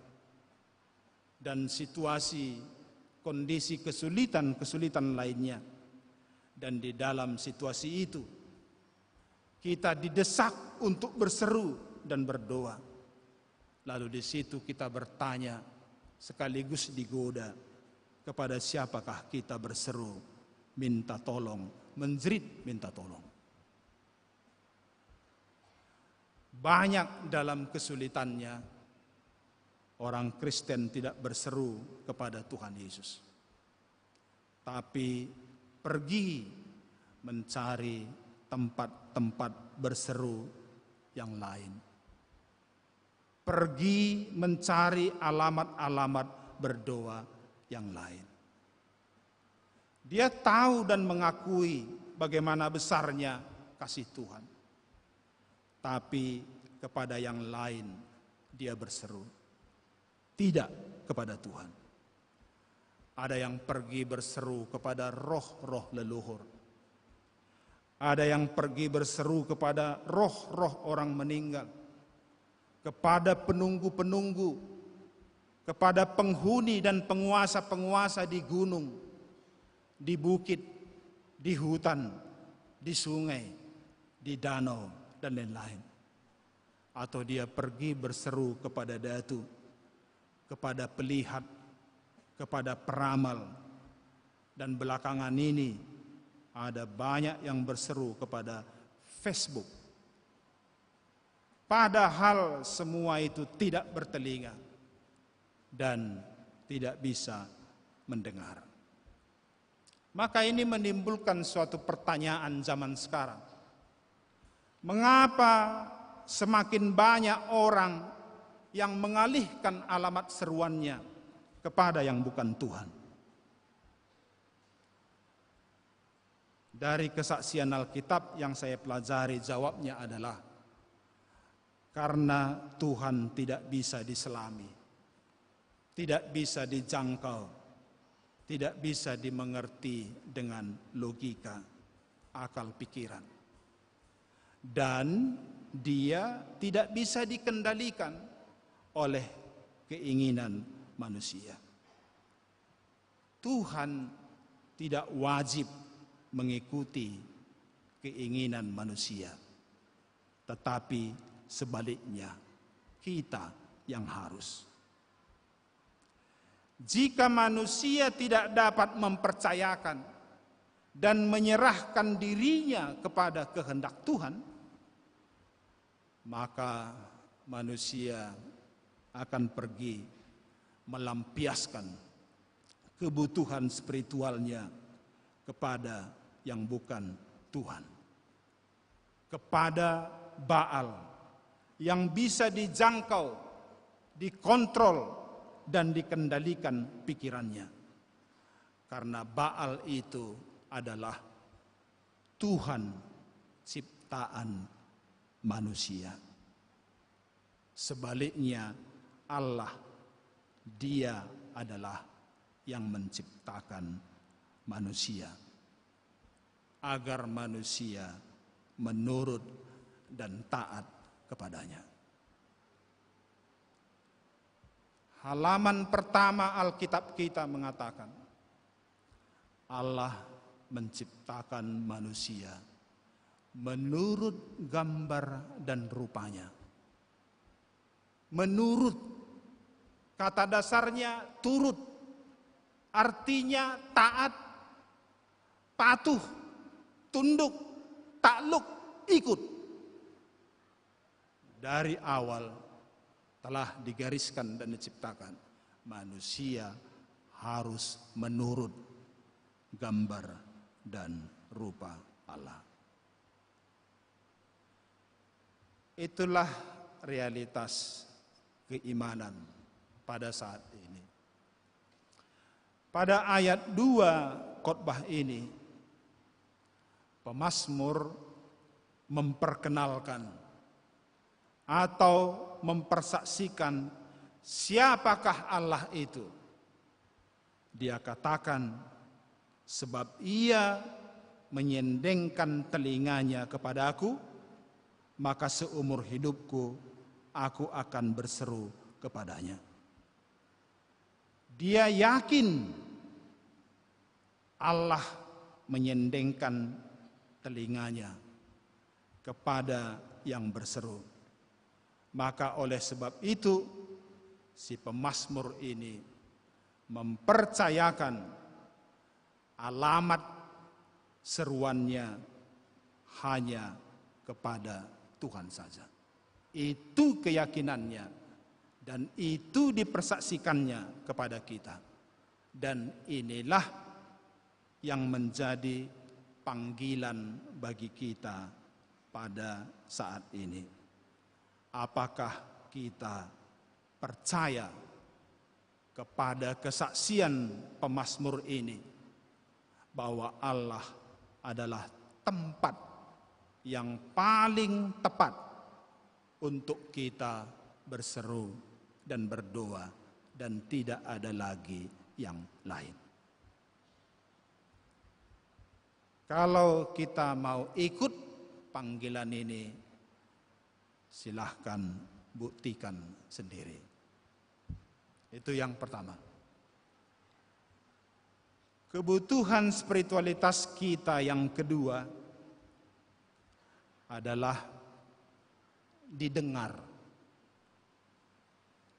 dan situasi, kondisi kesulitan-kesulitan lainnya. Dan di dalam situasi itu, kita didesak untuk berseru dan berdoa. Lalu di situ kita bertanya, sekaligus digoda, kepada siapakah kita berseru minta tolong, menjerit minta tolong. Banyak dalam kesulitannya orang Kristen tidak berseru kepada Tuhan Yesus, tapi pergi mencari tempat-tempat berseru yang lain. Pergi mencari alamat-alamat berdoa yang lain. Dia tahu dan mengakui bagaimana besarnya kasih Tuhan. Tapi kepada yang lain dia berseru. Tidak kepada Tuhan. Ada yang pergi berseru kepada roh-roh leluhur. Ada yang pergi berseru kepada roh-roh orang meninggal, kepada penunggu-penunggu, kepada penghuni dan penguasa-penguasa di gunung, di bukit, di hutan, di sungai, di danau, dan lain-lain. Atau dia pergi berseru kepada datu, kepada pelihat, kepada peramal, dan belakangan ini ada banyak yang berseru kepada Facebook. Padahal semua itu tidak bertelinga dan tidak bisa mendengar. Maka ini menimbulkan suatu pertanyaan zaman sekarang. Mengapa semakin banyak orang yang mengalihkan alamat seruannya kepada yang bukan Tuhan? Dari kesaksian Alkitab yang saya pelajari, jawabnya adalah karena Tuhan tidak bisa diselami, tidak bisa dijangkau, tidak bisa dimengerti dengan logika, akal pikiran. Dan dia tidak bisa dikendalikan oleh keinginan manusia. Tuhan tidak wajib mengikuti keinginan manusia, tetapi sebaliknya, kita yang harus. Jika manusia tidak dapat mempercayakan dan menyerahkan dirinya kepada kehendak Tuhan, maka manusia akan pergi melampiaskan kebutuhan spiritualnya kepada yang bukan Tuhan, kepada Baal yang bisa dijangkau, dikontrol, dan dikendalikan pikirannya. Karena Baal itu adalah tuhan ciptaan manusia. Sebaliknya, Allah, Dia adalah yang menciptakan manusia, agar manusia menurut dan taat kepada-Nya. Halaman pertama Alkitab kita mengatakan, Allah menciptakan manusia menurut gambar dan rupa-Nya. Menurut, kata dasarnya turut, artinya taat, patuh, tunduk, takluk, ikut. Dari awal telah digariskan dan diciptakan, manusia harus menurut gambar dan rupa Allah. Itulah realitas keimanan pada saat ini. Pada ayat dua khotbah ini, pemazmur memperkenalkan atau mempersaksikan siapakah Allah itu. Dia katakan, "Sebab ia menyendengkan telinganya kepadaku, maka seumur hidupku aku akan berseru kepadanya." Dia yakin Allah menyendengkan telinganya kepada yang berseru. Maka oleh sebab itu, si pemazmur ini mempercayakan alamat seruannya hanya kepada Tuhan saja. Itu keyakinannya dan itu dipersaksikannya kepada kita. Dan inilah yang menjadi panggilan bagi kita pada saat ini. Apakah kita percaya kepada kesaksian pemazmur ini, bahwa Allah adalah tempat yang paling tepat untuk kita berseru dan berdoa, dan tidak ada lagi yang lain. Kalau kita mau ikut panggilan ini, silahkan buktikan sendiri. Itu yang pertama. Kebutuhan spiritualitas kita yang kedua adalah didengar.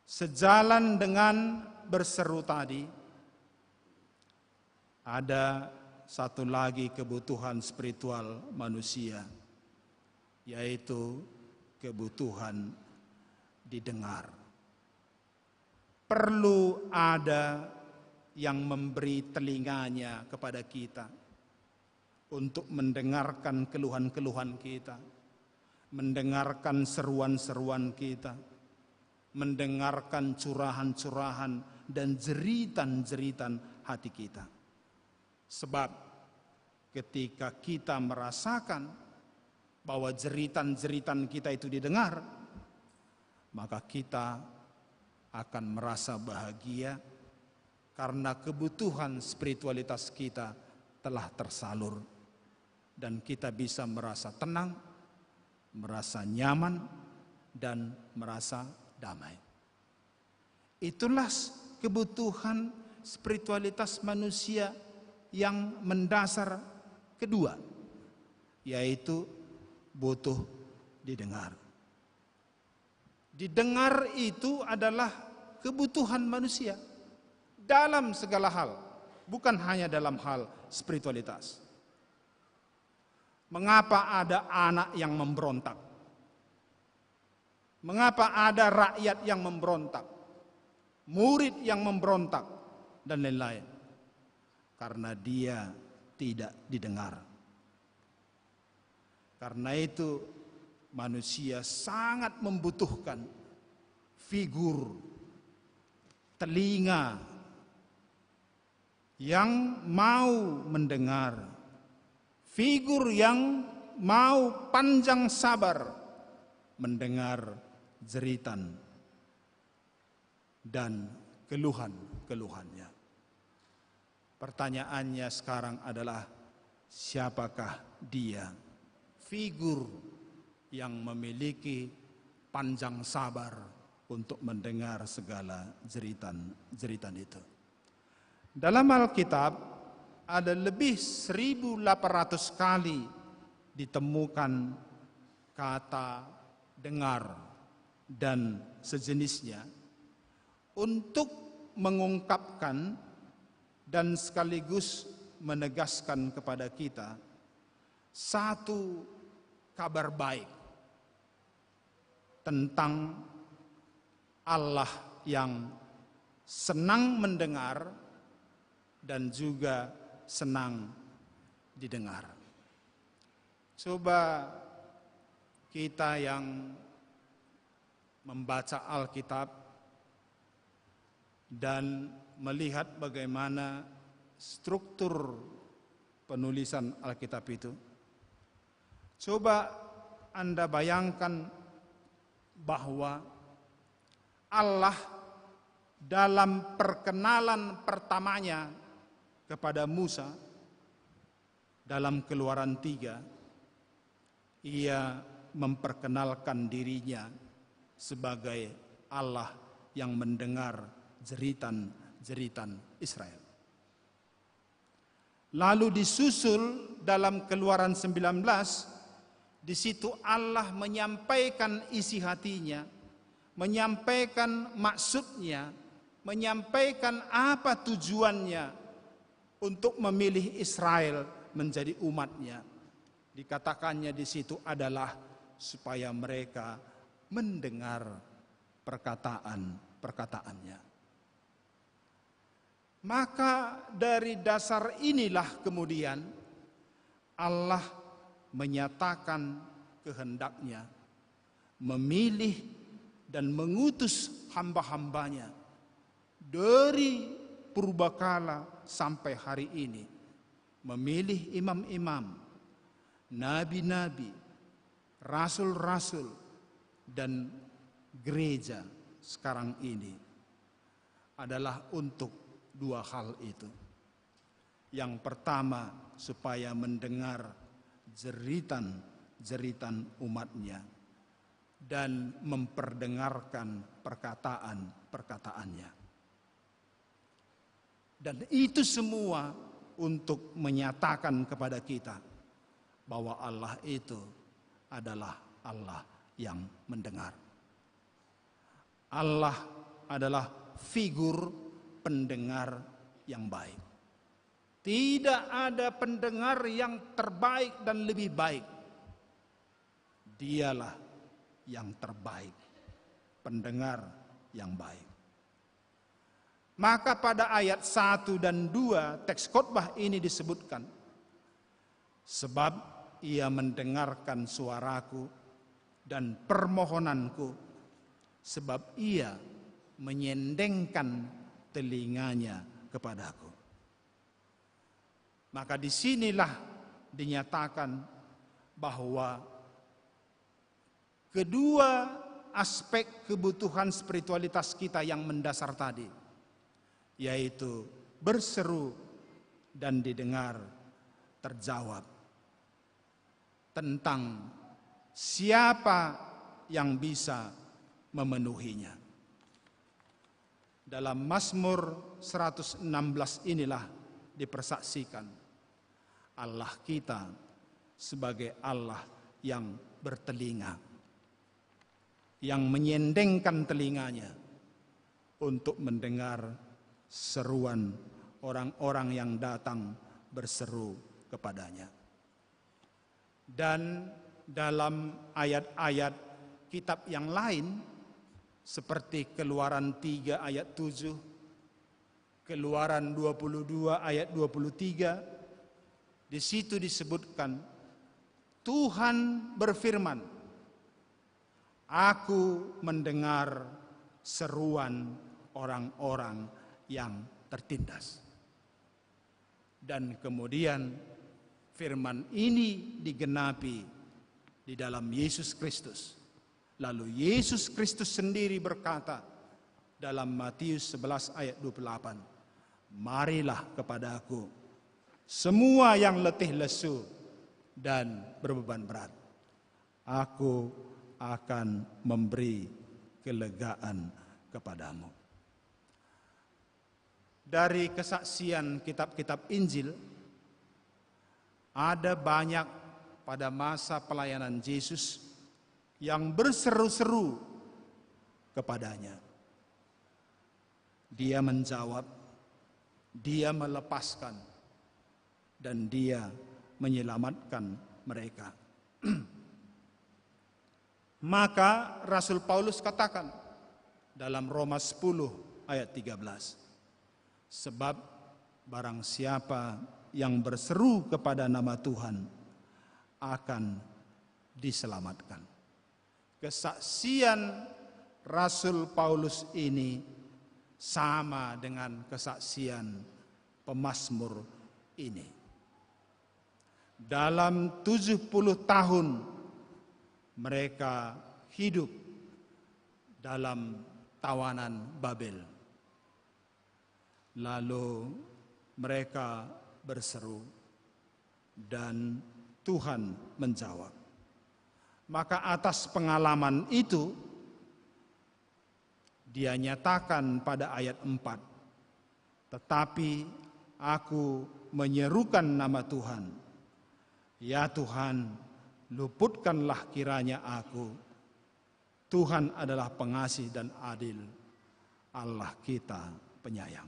Sejalan dengan berseru tadi, ada satu lagi kebutuhan spiritual manusia, yaitu kebutuhan didengar. Perlu ada yang memberi telinganya kepada kita untuk mendengarkan keluhan-keluhan kita, mendengarkan seruan-seruan kita, mendengarkan curahan-curahan dan jeritan-jeritan hati kita. Sebab ketika kita merasakan bahwa jeritan-jeritan kita itu didengar, maka kita akan merasa bahagia karena kebutuhan spiritualitas kita telah tersalur dan kita bisa merasa tenang, merasa nyaman, dan merasa damai. Itulah kebutuhan spiritualitas manusia yang mendasar kedua, yaitu butuh didengar. Didengar itu adalah kebutuhan manusia dalam segala hal, bukan hanya dalam hal spiritualitas. Mengapa ada anak yang memberontak? Mengapa ada rakyat yang memberontak, murid yang memberontak, dan lain-lain? Karena dia tidak didengar. Karena itu, manusia sangat membutuhkan figur, telinga yang mau mendengar, figur yang mau panjang sabar mendengar jeritan dan keluhan-keluhannya. Pertanyaannya sekarang adalah, siapakah dia, figur yang memiliki panjang sabar untuk mendengar segala jeritan-jeritan itu? Dalam Alkitab ada lebih seribu delapan ratus kali ditemukan kata dengar dan sejenisnya untuk mengungkapkan dan sekaligus menegaskan kepada kita satu kabar baik tentang Allah yang senang mendengar dan juga senang didengar. Coba kita yang membaca Alkitab dan melihat bagaimana struktur penulisan Alkitab itu, coba Anda bayangkan bahwa Allah dalam perkenalan pertamanya kepada Musa dalam Keluaran tiga, ia memperkenalkan dirinya sebagai Allah yang mendengar jeritan-jeritan Israel. Lalu disusul dalam Keluaran sembilan belas, di situ Allah menyampaikan isi hatinya, menyampaikan maksudnya, menyampaikan apa tujuannya untuk memilih Israel menjadi umatnya. Dikatakannya di situ adalah supaya mereka mendengar perkataan-perkataannya. Maka dari dasar inilah kemudian Allah menyatakan kehendaknya, memilih dan mengutus hamba-hambanya dari purbakala sampai hari ini, memilih imam-imam, nabi-nabi, rasul-rasul, dan gereja sekarang ini adalah untuk dua hal itu. Yang pertama, supaya mendengar jeritan-jeritan umatnya dan memperdengarkan perkataan-perkataannya. Dan itu semua untuk menyatakan kepada kita bahwa Allah itu adalah Allah yang mendengar. Allah adalah figur pendengar yang baik. Tidak ada pendengar yang terbaik dan lebih baik. Dialah yang terbaik, pendengar yang baik. Maka pada ayat satu dan dua teks khotbah ini disebutkan, "Sebab ia mendengarkan suaraku dan permohonanku, sebab ia menyendengkan telinganya kepadaku." Maka di sinilah dinyatakan bahwa kedua aspek kebutuhan spiritualitas kita yang mendasar tadi, yaitu berseru dan didengar, terjawab tentang siapa yang bisa memenuhinya. Dalam Mazmur seratus enam belas inilah dipersaksikan Allah kita sebagai Allah yang bertelinga, yang menyendengkan telinganya untuk mendengar seruan orang-orang yang datang berseru kepadanya. Dan dalam ayat-ayat kitab yang lain, seperti Keluaran tiga ayat tujuh, Keluaran dua puluh dua ayat dua puluh tiga, di situ disebutkan, Tuhan berfirman, "Aku mendengar seruan orang-orang yang tertindas." Dan kemudian firman ini digenapi di dalam Yesus Kristus. Lalu Yesus Kristus sendiri berkata dalam Matius sebelas ayat dua puluh delapan, "Marilah kepadaku, semua yang letih lesu dan berbeban berat. Aku akan memberi kelegaan kepadamu." Dari kesaksian kitab-kitab Injil, ada banyak pada masa pelayanan Yesus yang berseru-seru kepadanya. Dia menjawab, dia melepaskan, dan dia menyelamatkan mereka. Maka Rasul Paulus katakan dalam Roma sepuluh ayat tiga belas, "Sebab barang siapa yang berseru kepada nama Tuhan akan diselamatkan." Kesaksian Rasul Paulus ini sama dengan kesaksian pemazmur ini. Dalam tujuh puluh tahun mereka hidup dalam tawanan Babel. Lalu mereka berseru, dan Tuhan menjawab. Maka atas pengalaman itu, dia nyatakan pada ayat empat, "Tetapi aku menyerukan nama Tuhan. Ya Tuhan, luputkanlah kiranya aku. Tuhan adalah pengasih dan adil, Allah kita penyayang."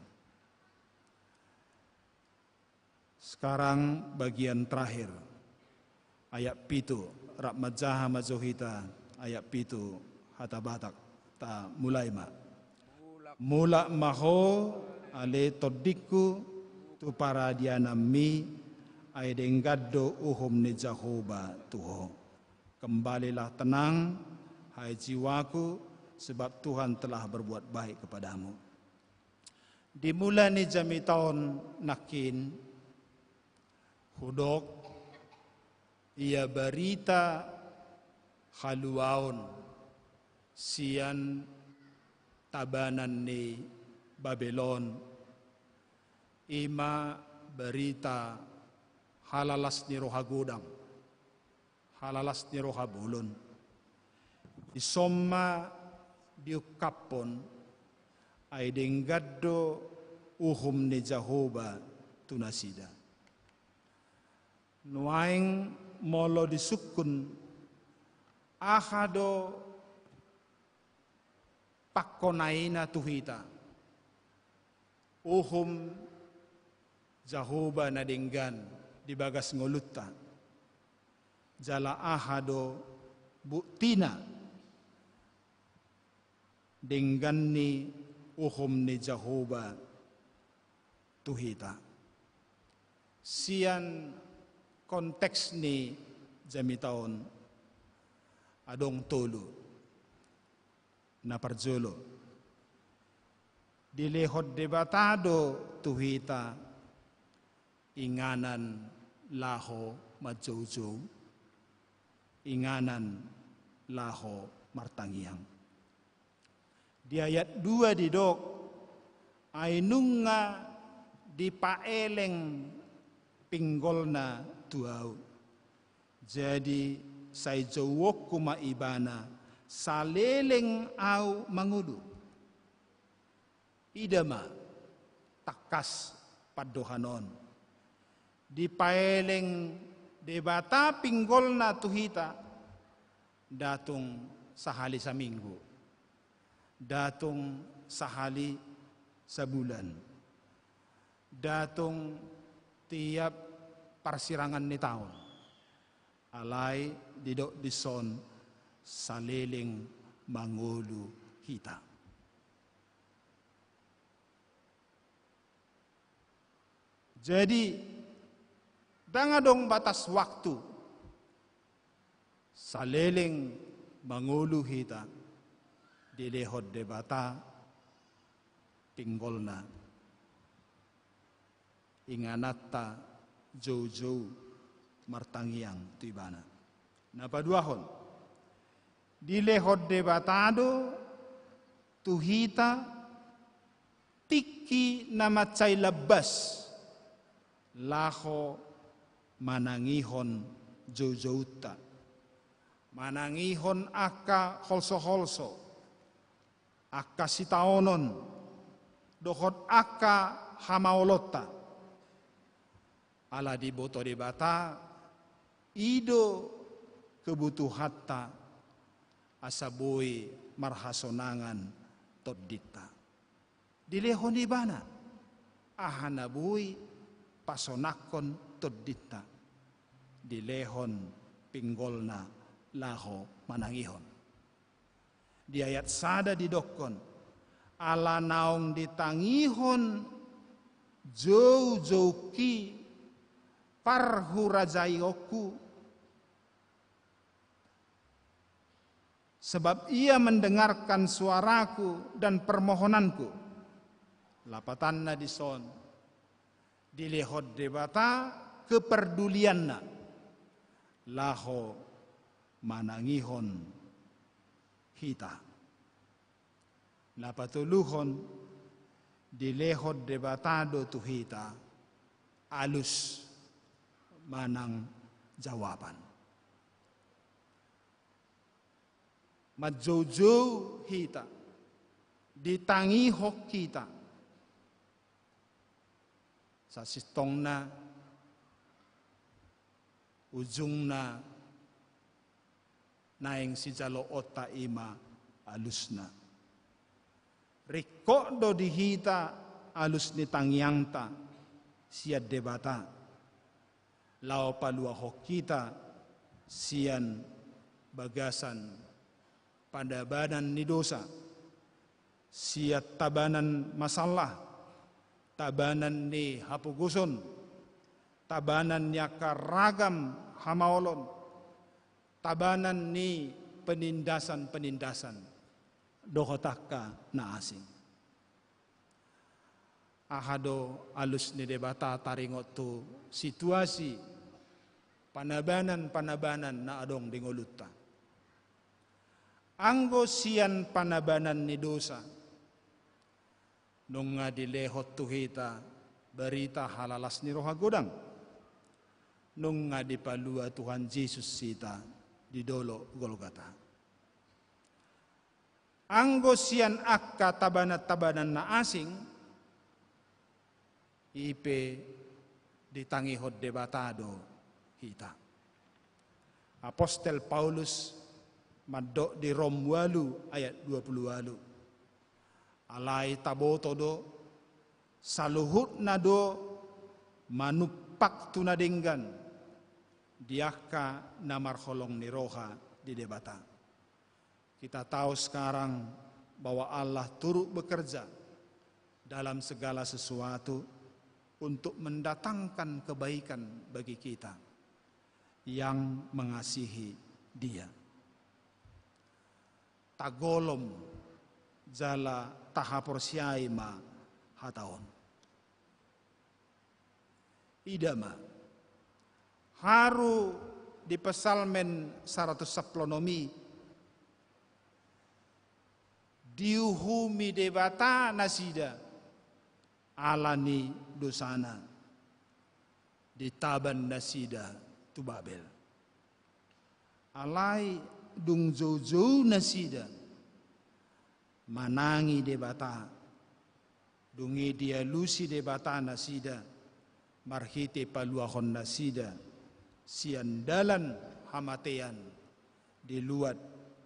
Sekarang bagian terakhir. Ayat pitu, rap manjaha ma jo hita, ayat pitu, hata Batak, ta mulai ma. "Mulak ma ho, ale tondingku, tu paradiananmi, ai denggan do uhum ni Jahowa tu ho. Kembalilah tenang, hai jiwaku, sebab Tuhan telah berbuat baik kepadamu." Di mula ni jamita on nangkin, hudok ia barita haluaon sian tabanan ni Babel on, i ma barita halalas ni roha godang, halalas ni roha bolon. Dison ma diungkaphon, ai denggan do uhum ni Jahowa tu nasida. Nuaeng molo disungkun, aha do pangkonaina tu hita uhum Jahowa na denggan di bagas ngolunta? Jala aha do buktina denggan ni uhum ni Jahowa tu hita? Sian konteks ni jamita on adong tolu. Na parjolo, dilehon Debata do tu hita inganan laho manjoujou, inganan laho martangiang. Di ayat dua didok, ai nunga dipaeleng pinggolna tu ahu. Jadi sai jouonku ma ibana saleleng ahu mangolu. Ida ma tangkas pandohan on. Dipaeleng Debata pinggolna tu hita, nda tung sahali saminggu, nda tung sahali sabulan, nda tung tiap parsirangan ni taon. Alai didok dison saleleng mangolu hita. Jadi, ndang adong batas waktu, saleleng mangolu hita, dilehon Debata pinggolna, ingananta joujou martangiang tu ibana. Na paduahon, dilehon Debata do tu hita tingki na mansai lambas laho manangihon joujounta, manangihon angka holsoholso, angka sitaonon, dohot angka hamaolonta. Ala diboto Debata i do kebutuhanta asa boi marhasonangan tondinta. Dilehon ibana aha na boi pasonangkon tondinta. Dilehon pinggolna laho manangihon. Di ayat sada didokkon, ala naung ditangihon joujoungki parhurajaonku, sebab ia mendengarkan suaraku dan permohonanku. Lapatanna dison, dilehon Debata keperdulianna laho manangihon hita. Na patoluhon, dilehon Debata do tu hita alus manang jawaban. Manjoujou hita, ditangihon hita. Sasintongna, ujungna, naeng sijaloonta i ma alusna. Ringkot do di hita alus ni tangiangta sian Debata, laho paluahon hita sian bagasan panabanan ni dosa, sian tabanan masalah, tabanan ni hapogoson, tabanan ni angka ragam hamaolon, tabanan ni penindasan-penindasan dohot angka na asing. Aha do alus ni Debata taringot tu situasi panabanan-panabanan na adong di ngolunta? Anggo sian panabanan ni dosa, nunga dilehon tu hita barita halalas ni roha godang. Nunga dipalua Tuhan Jesus hita di dolok Golgata. Anggo sian angka tabanan-tabanan na asing, i pe ditangihon Debata do hita. Apostel Paulus mandok di Rom ualu ayat dua pulu ualu, alai taboto do, saluhutna do manumpak tu na denggan di angka na marholong ni roha di Debata. Kita tahu sekarang bahwa Allah turut bekerja dalam segala sesuatu untuk mendatangkan kebaikan bagi kita yang mengasihi Dia. Tagolom jala tahaporseai ma hata on. Ida ma, haru di Psalmen saratus sampulu onom i, diuhumi Debata nasida ala ni dosana, ditaban nasida tu Babel. Alai dung joujou nasida, manangi Debata, dung i dialusi Debata nasida marhite paluahon nasida sian dalan hamatean di luat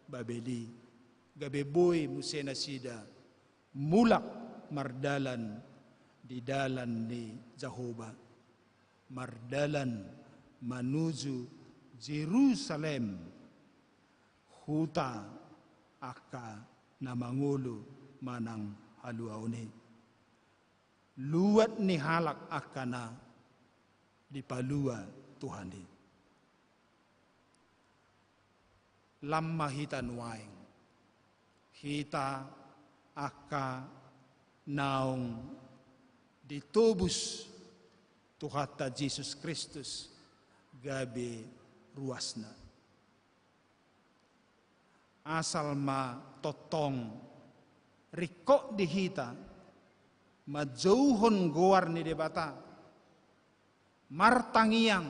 Babel i, gabe boi muse nasida mulak mardalan di dalan ni Jahowa, mardalan manuju Jerusalem, huta angka na mangolu manang haluaon i. Luat ni halak angka na dipalua Tuhan i. Lam ma hita nuaeng, hita angka naung ditobus Tuhanta Jesus Kristus gabe ruasna. Asal ma tongtong ringkot di hita manjouhon goar ni Debata, martangiang,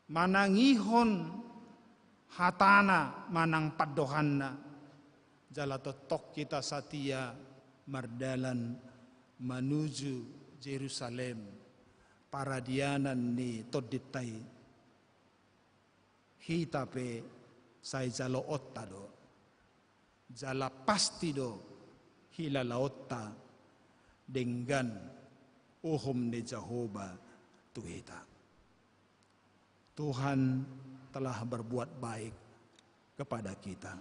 manangihon hatana manang pandohanna, jala tongtong hita satia mardalan manuju Jerusalem, paradianan ni tondinta i. Hita pe sai jaloonta do, jala pasti do hilalaonta denggan uhum ni Jahowa tu hita. Tuhan telah berbuat baik kepada kita.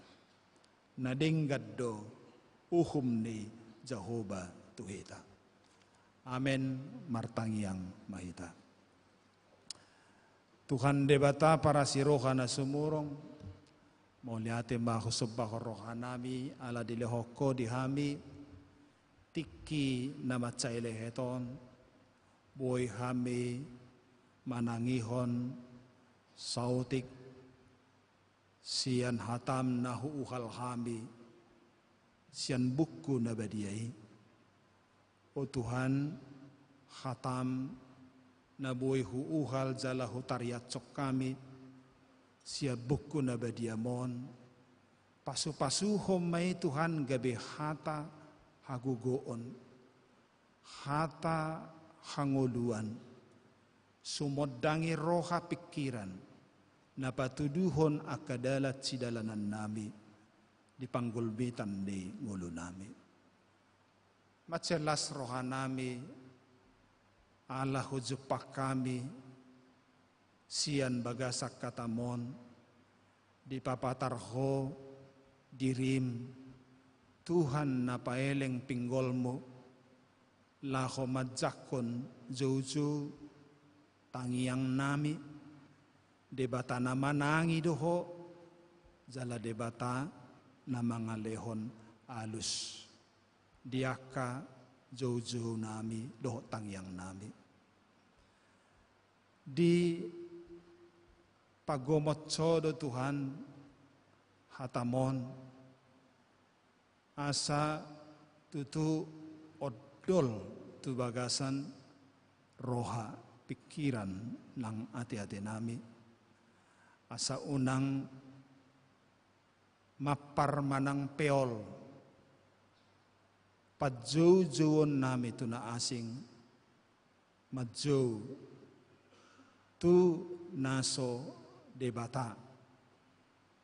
Na denggan do uhum ni Jahowa tu hita. Amen. Martangiang ma hita. Tuhan Debata parasi roha na sumurung, mauliate ma husombahon rohanami ala dilehon Ho di hami tingki na mansai lehet on, boi hami manangihon saotik sian hataM na huuhal hami sian buku na badia i. O Tuhan, hataM na boi huuhal jala hutariashon hami sian buku na badiaM on, pasupasuhon ma i Tuhan gabe hata hagogoon, hata hangoluan, sumondangi roha pingkiran, na patuduhon angka dalan sidalanannami di panggulmitan ni ngolunami. Mansai las rohanami ala hujumpang hami sian bagasan hataM on, dipapatar Ho diriM, Tuhan na paeleng pinggolMu, laho manjangkon joujou tangiangnami. Debata na manangi do Ho, jala Debata na mangalehon alus di angka joujounami dohot tangiangnami. Dipagomos Ho do Tuhan hataM on, asa tutu ondol tu bagasan roha pingkiran nang ateatenami, asa unang mampar manang peol panjoujouonnami tu na asing, manjou tu na so Debata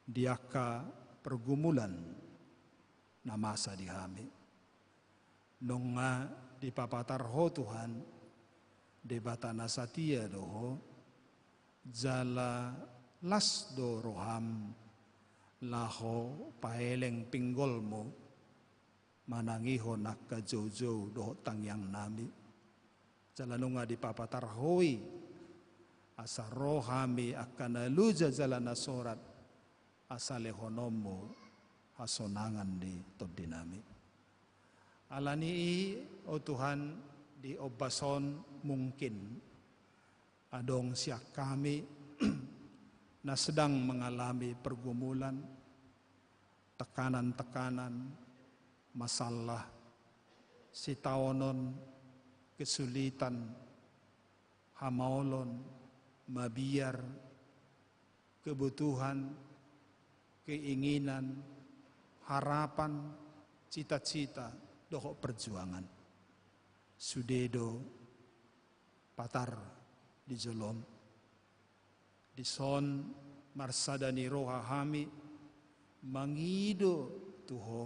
di angka pergumulan na masa di hami. Nunga dipapatar Ho Tuhan, Debata na satia do Ho, jala las do rohaM laho paeleng pinggolMu manangihon angka joujou dohot tangiangnami. Jala nunga dipapatar Ho i, asa ro hami angka na loja jala na sorat, asa lehononMu hasonangan ni tondinami. Alani i, o Tuhan, di ombas on mungkin adong sian hami na sedang mengalami pergumulan, tekanan-tekanan, masalah, sitaonon, kesulitan, hamaolon, mabiar, kebutuhan, keinginan, harapan, cita-cita, dohot perjuangan. Sude do patar di joloM. Dison marsada ni roha hami mangido tu Ho,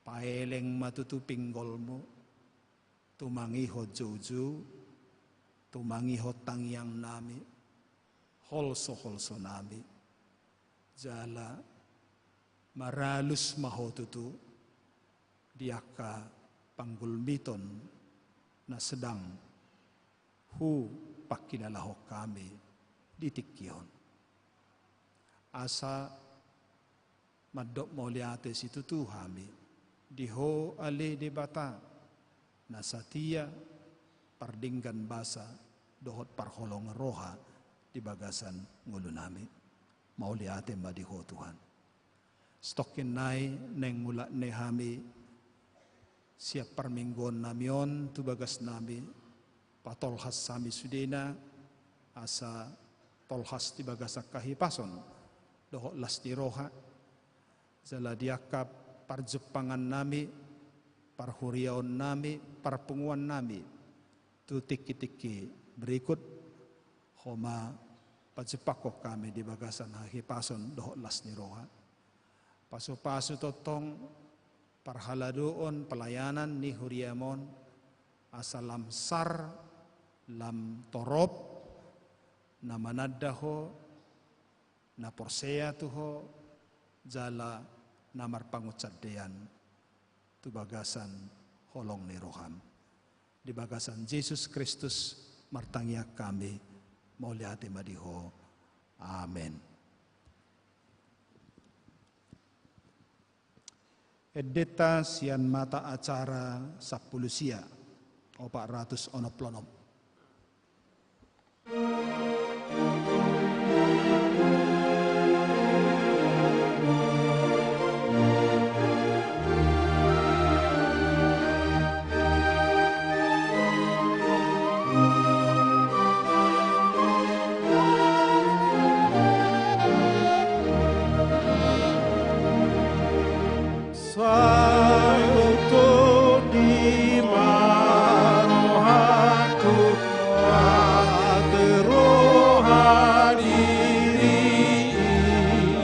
paeleng ma tutu pinggolMu, tumangihon joujou, tumangihon tangiangnami, holso-holsonami, jala maralus ma Ho tutu di angka panggulmiton na sedang hupangkilalahon hami di tingki on. Asa mandok mauliate situtu hami di Ho ale Debata na satia, pardenggan basa dohot parholong roha di bagasan ngolunami. Mauliate ma di Ho Tuhan. Satongkin nai naeng mulak ni hami sian parmingguonnami on tu bagasnami, patolhas hami sudena asa tolhas di bagasan hahipason dohot las ni roha, jala di angka parjumpangannami, parhuriaonnami, parpunguannami tu tingki-tingki berikut, Ho ma pajumpangkon hami di bagasan hahipason dohot las ni roha. Pasu-pasu tongtong parhaladoon pelayanan ni huriaM on, asa lam sar, lam torop, na mananda Ho, na porsea tu Ho, jala na marpangunsandean tu bagasan holong ni roham. Di bagasan Jesus Kristus martangiang hami, mauliate ma di Ho. Amen. Endenta sian mata acara sampulu sia, opat ratus onom pulu onom. Sai tondima rohangku, mate roha diri i,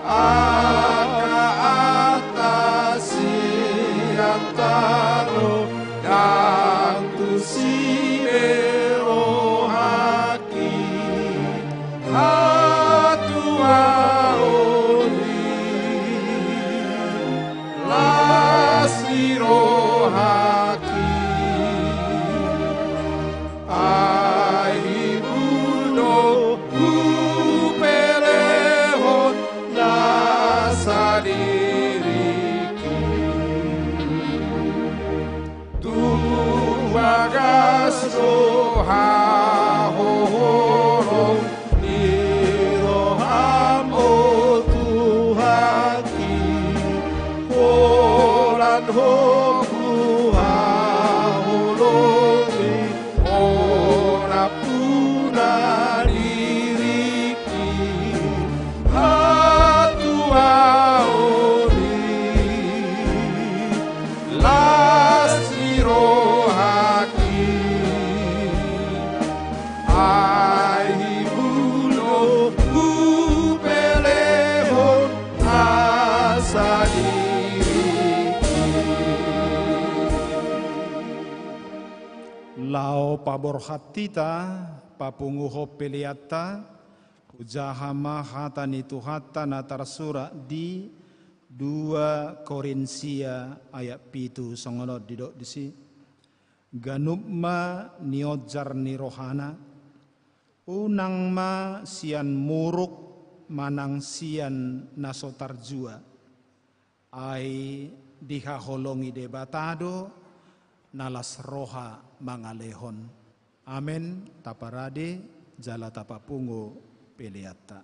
angka atas sian tano, ndang tusi be rohangki. Hatuaon i, las ni rohangki. Ai hibul do hupelehon nasa diriki. Tung bagas do haholong ni roham, o Tuhanki, holan ho huhaholongi, holan puna diriki. Hatuaon i, las ni rohangki. Ai hibul do hupelehon nasa diriki. Laho paborhat hita papunguhon peleanta, hujaha ma hata ni Tuhanta na tarsurat di dua Korintia ayat pitu, songon on didok disi: Ganup ma nionjar ni rohana, unang ma sian muruk manang sian na so tarjua. Ai dihaholongi Debata do na las roha mangalehon. Amen. Taparade jala tapapungu peleanta.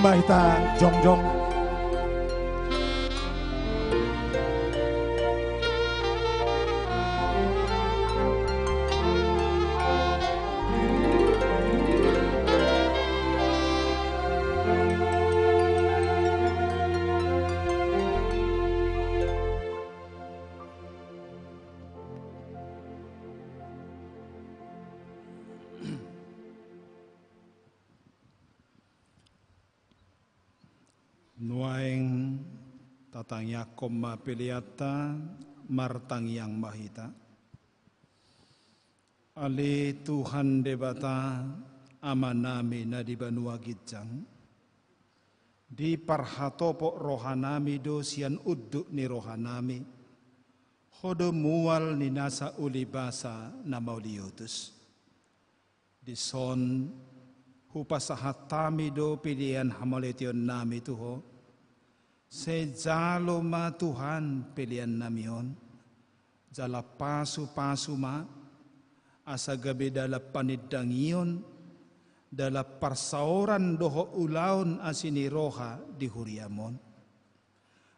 Ma hita jongjong. Nuaeng tatangiangkon ma peleanta, martangiang ma hita. Ale Tuhan Debata, Amanami na di banua ginjang, diparhatopot rohanami do sian unduk ni rohanami Ho do mual ni nasa ulibasa na mauliutus. Dison hupasahat hami do pelean hamauliateionnami tu Ho. Sai jalo ma Tuhan peleannami on, jala pasupasu ma, asa gabe dalan panindangion, dalan parsaoran dohot ulaon asi ni roha di huriam on.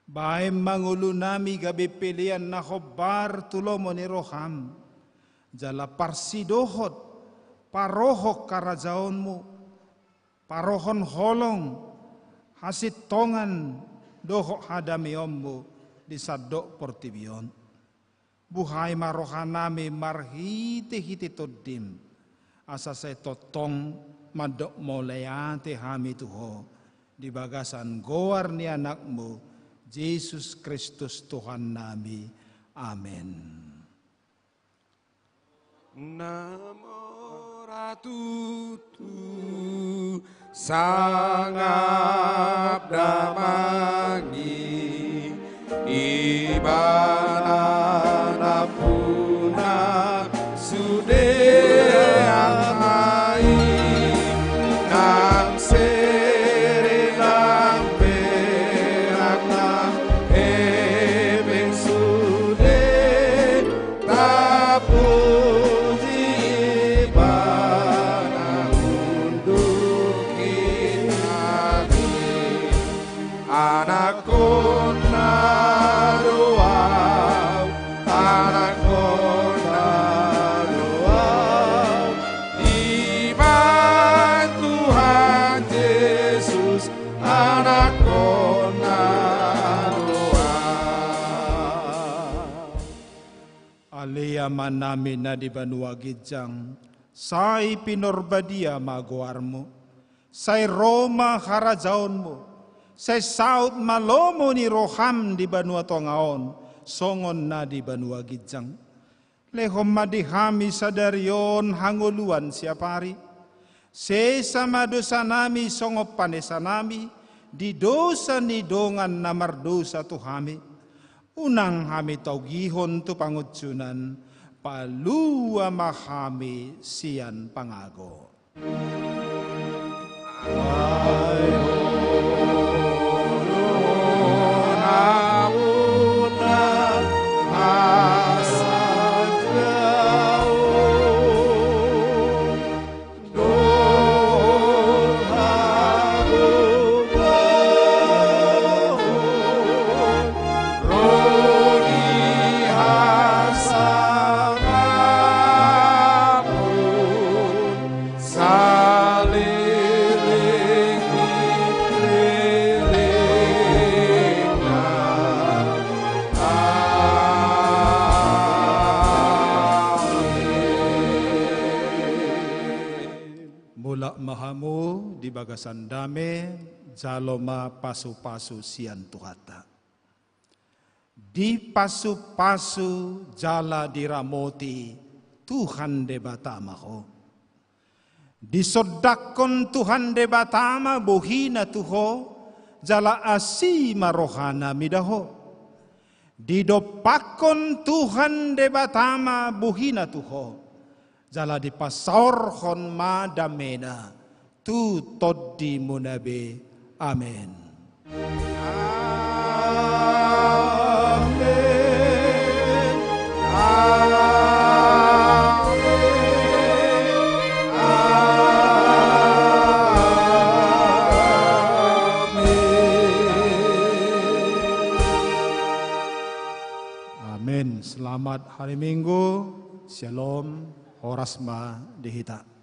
Baen ma ngolunami gabe pelean na hombar tu lomo ni roham, jala parsidohot parohon harajaonmu, parohon holong, hasintongan dohot hadameonmu di sandok portibi on. Buhai ma rohanami marhitehite Tondim, asa sai tongtong mandok mauliate hami tu Ho di bagasan goar ni Anakmu, Jesus Kristus Tuhannami. Amen. Na mora tutu sangap damang i, Ibana nampuna sude angka i, nang sere nang perak nang hepeng sude, tapuji Ibana unduk hita i. Anakkonna do ahu, anakkonna do ahu, Ibana Tuhan Jesus, anakkonna do ahu. Ale Amanami na di banua ginjang, sai pinarbadia ma goarmu. Sai ro ma harajaonmu. Sai saut ma lomo ni roham di banua tonga on, songon na di banua ginjang. Lehon ma di hami sadari on hangoluan siapari. Sesa ma dosanami songon panesanami di dosa ni dongan na mardosa tu hami. Unang hami taugihon tu pangunjunan, palua ma hami sian pangago. Mulak ma hamu di bagasan dame, jalo ma pasupasu sian Tuhanta. Dipasupasu jala diramoti Tuhan Debata ma ho. Disondangkon Tuhan Debata ma bohina tu ho, jala asi ma rohana mida ho. Didompakkon Tuhan Debata ma bohina tu ho, jala dipasaorhon ma damena tu tondimuna be. Amen. Amen. Amen. Amen. Hari Minggu, Shalom, horas ma di hita.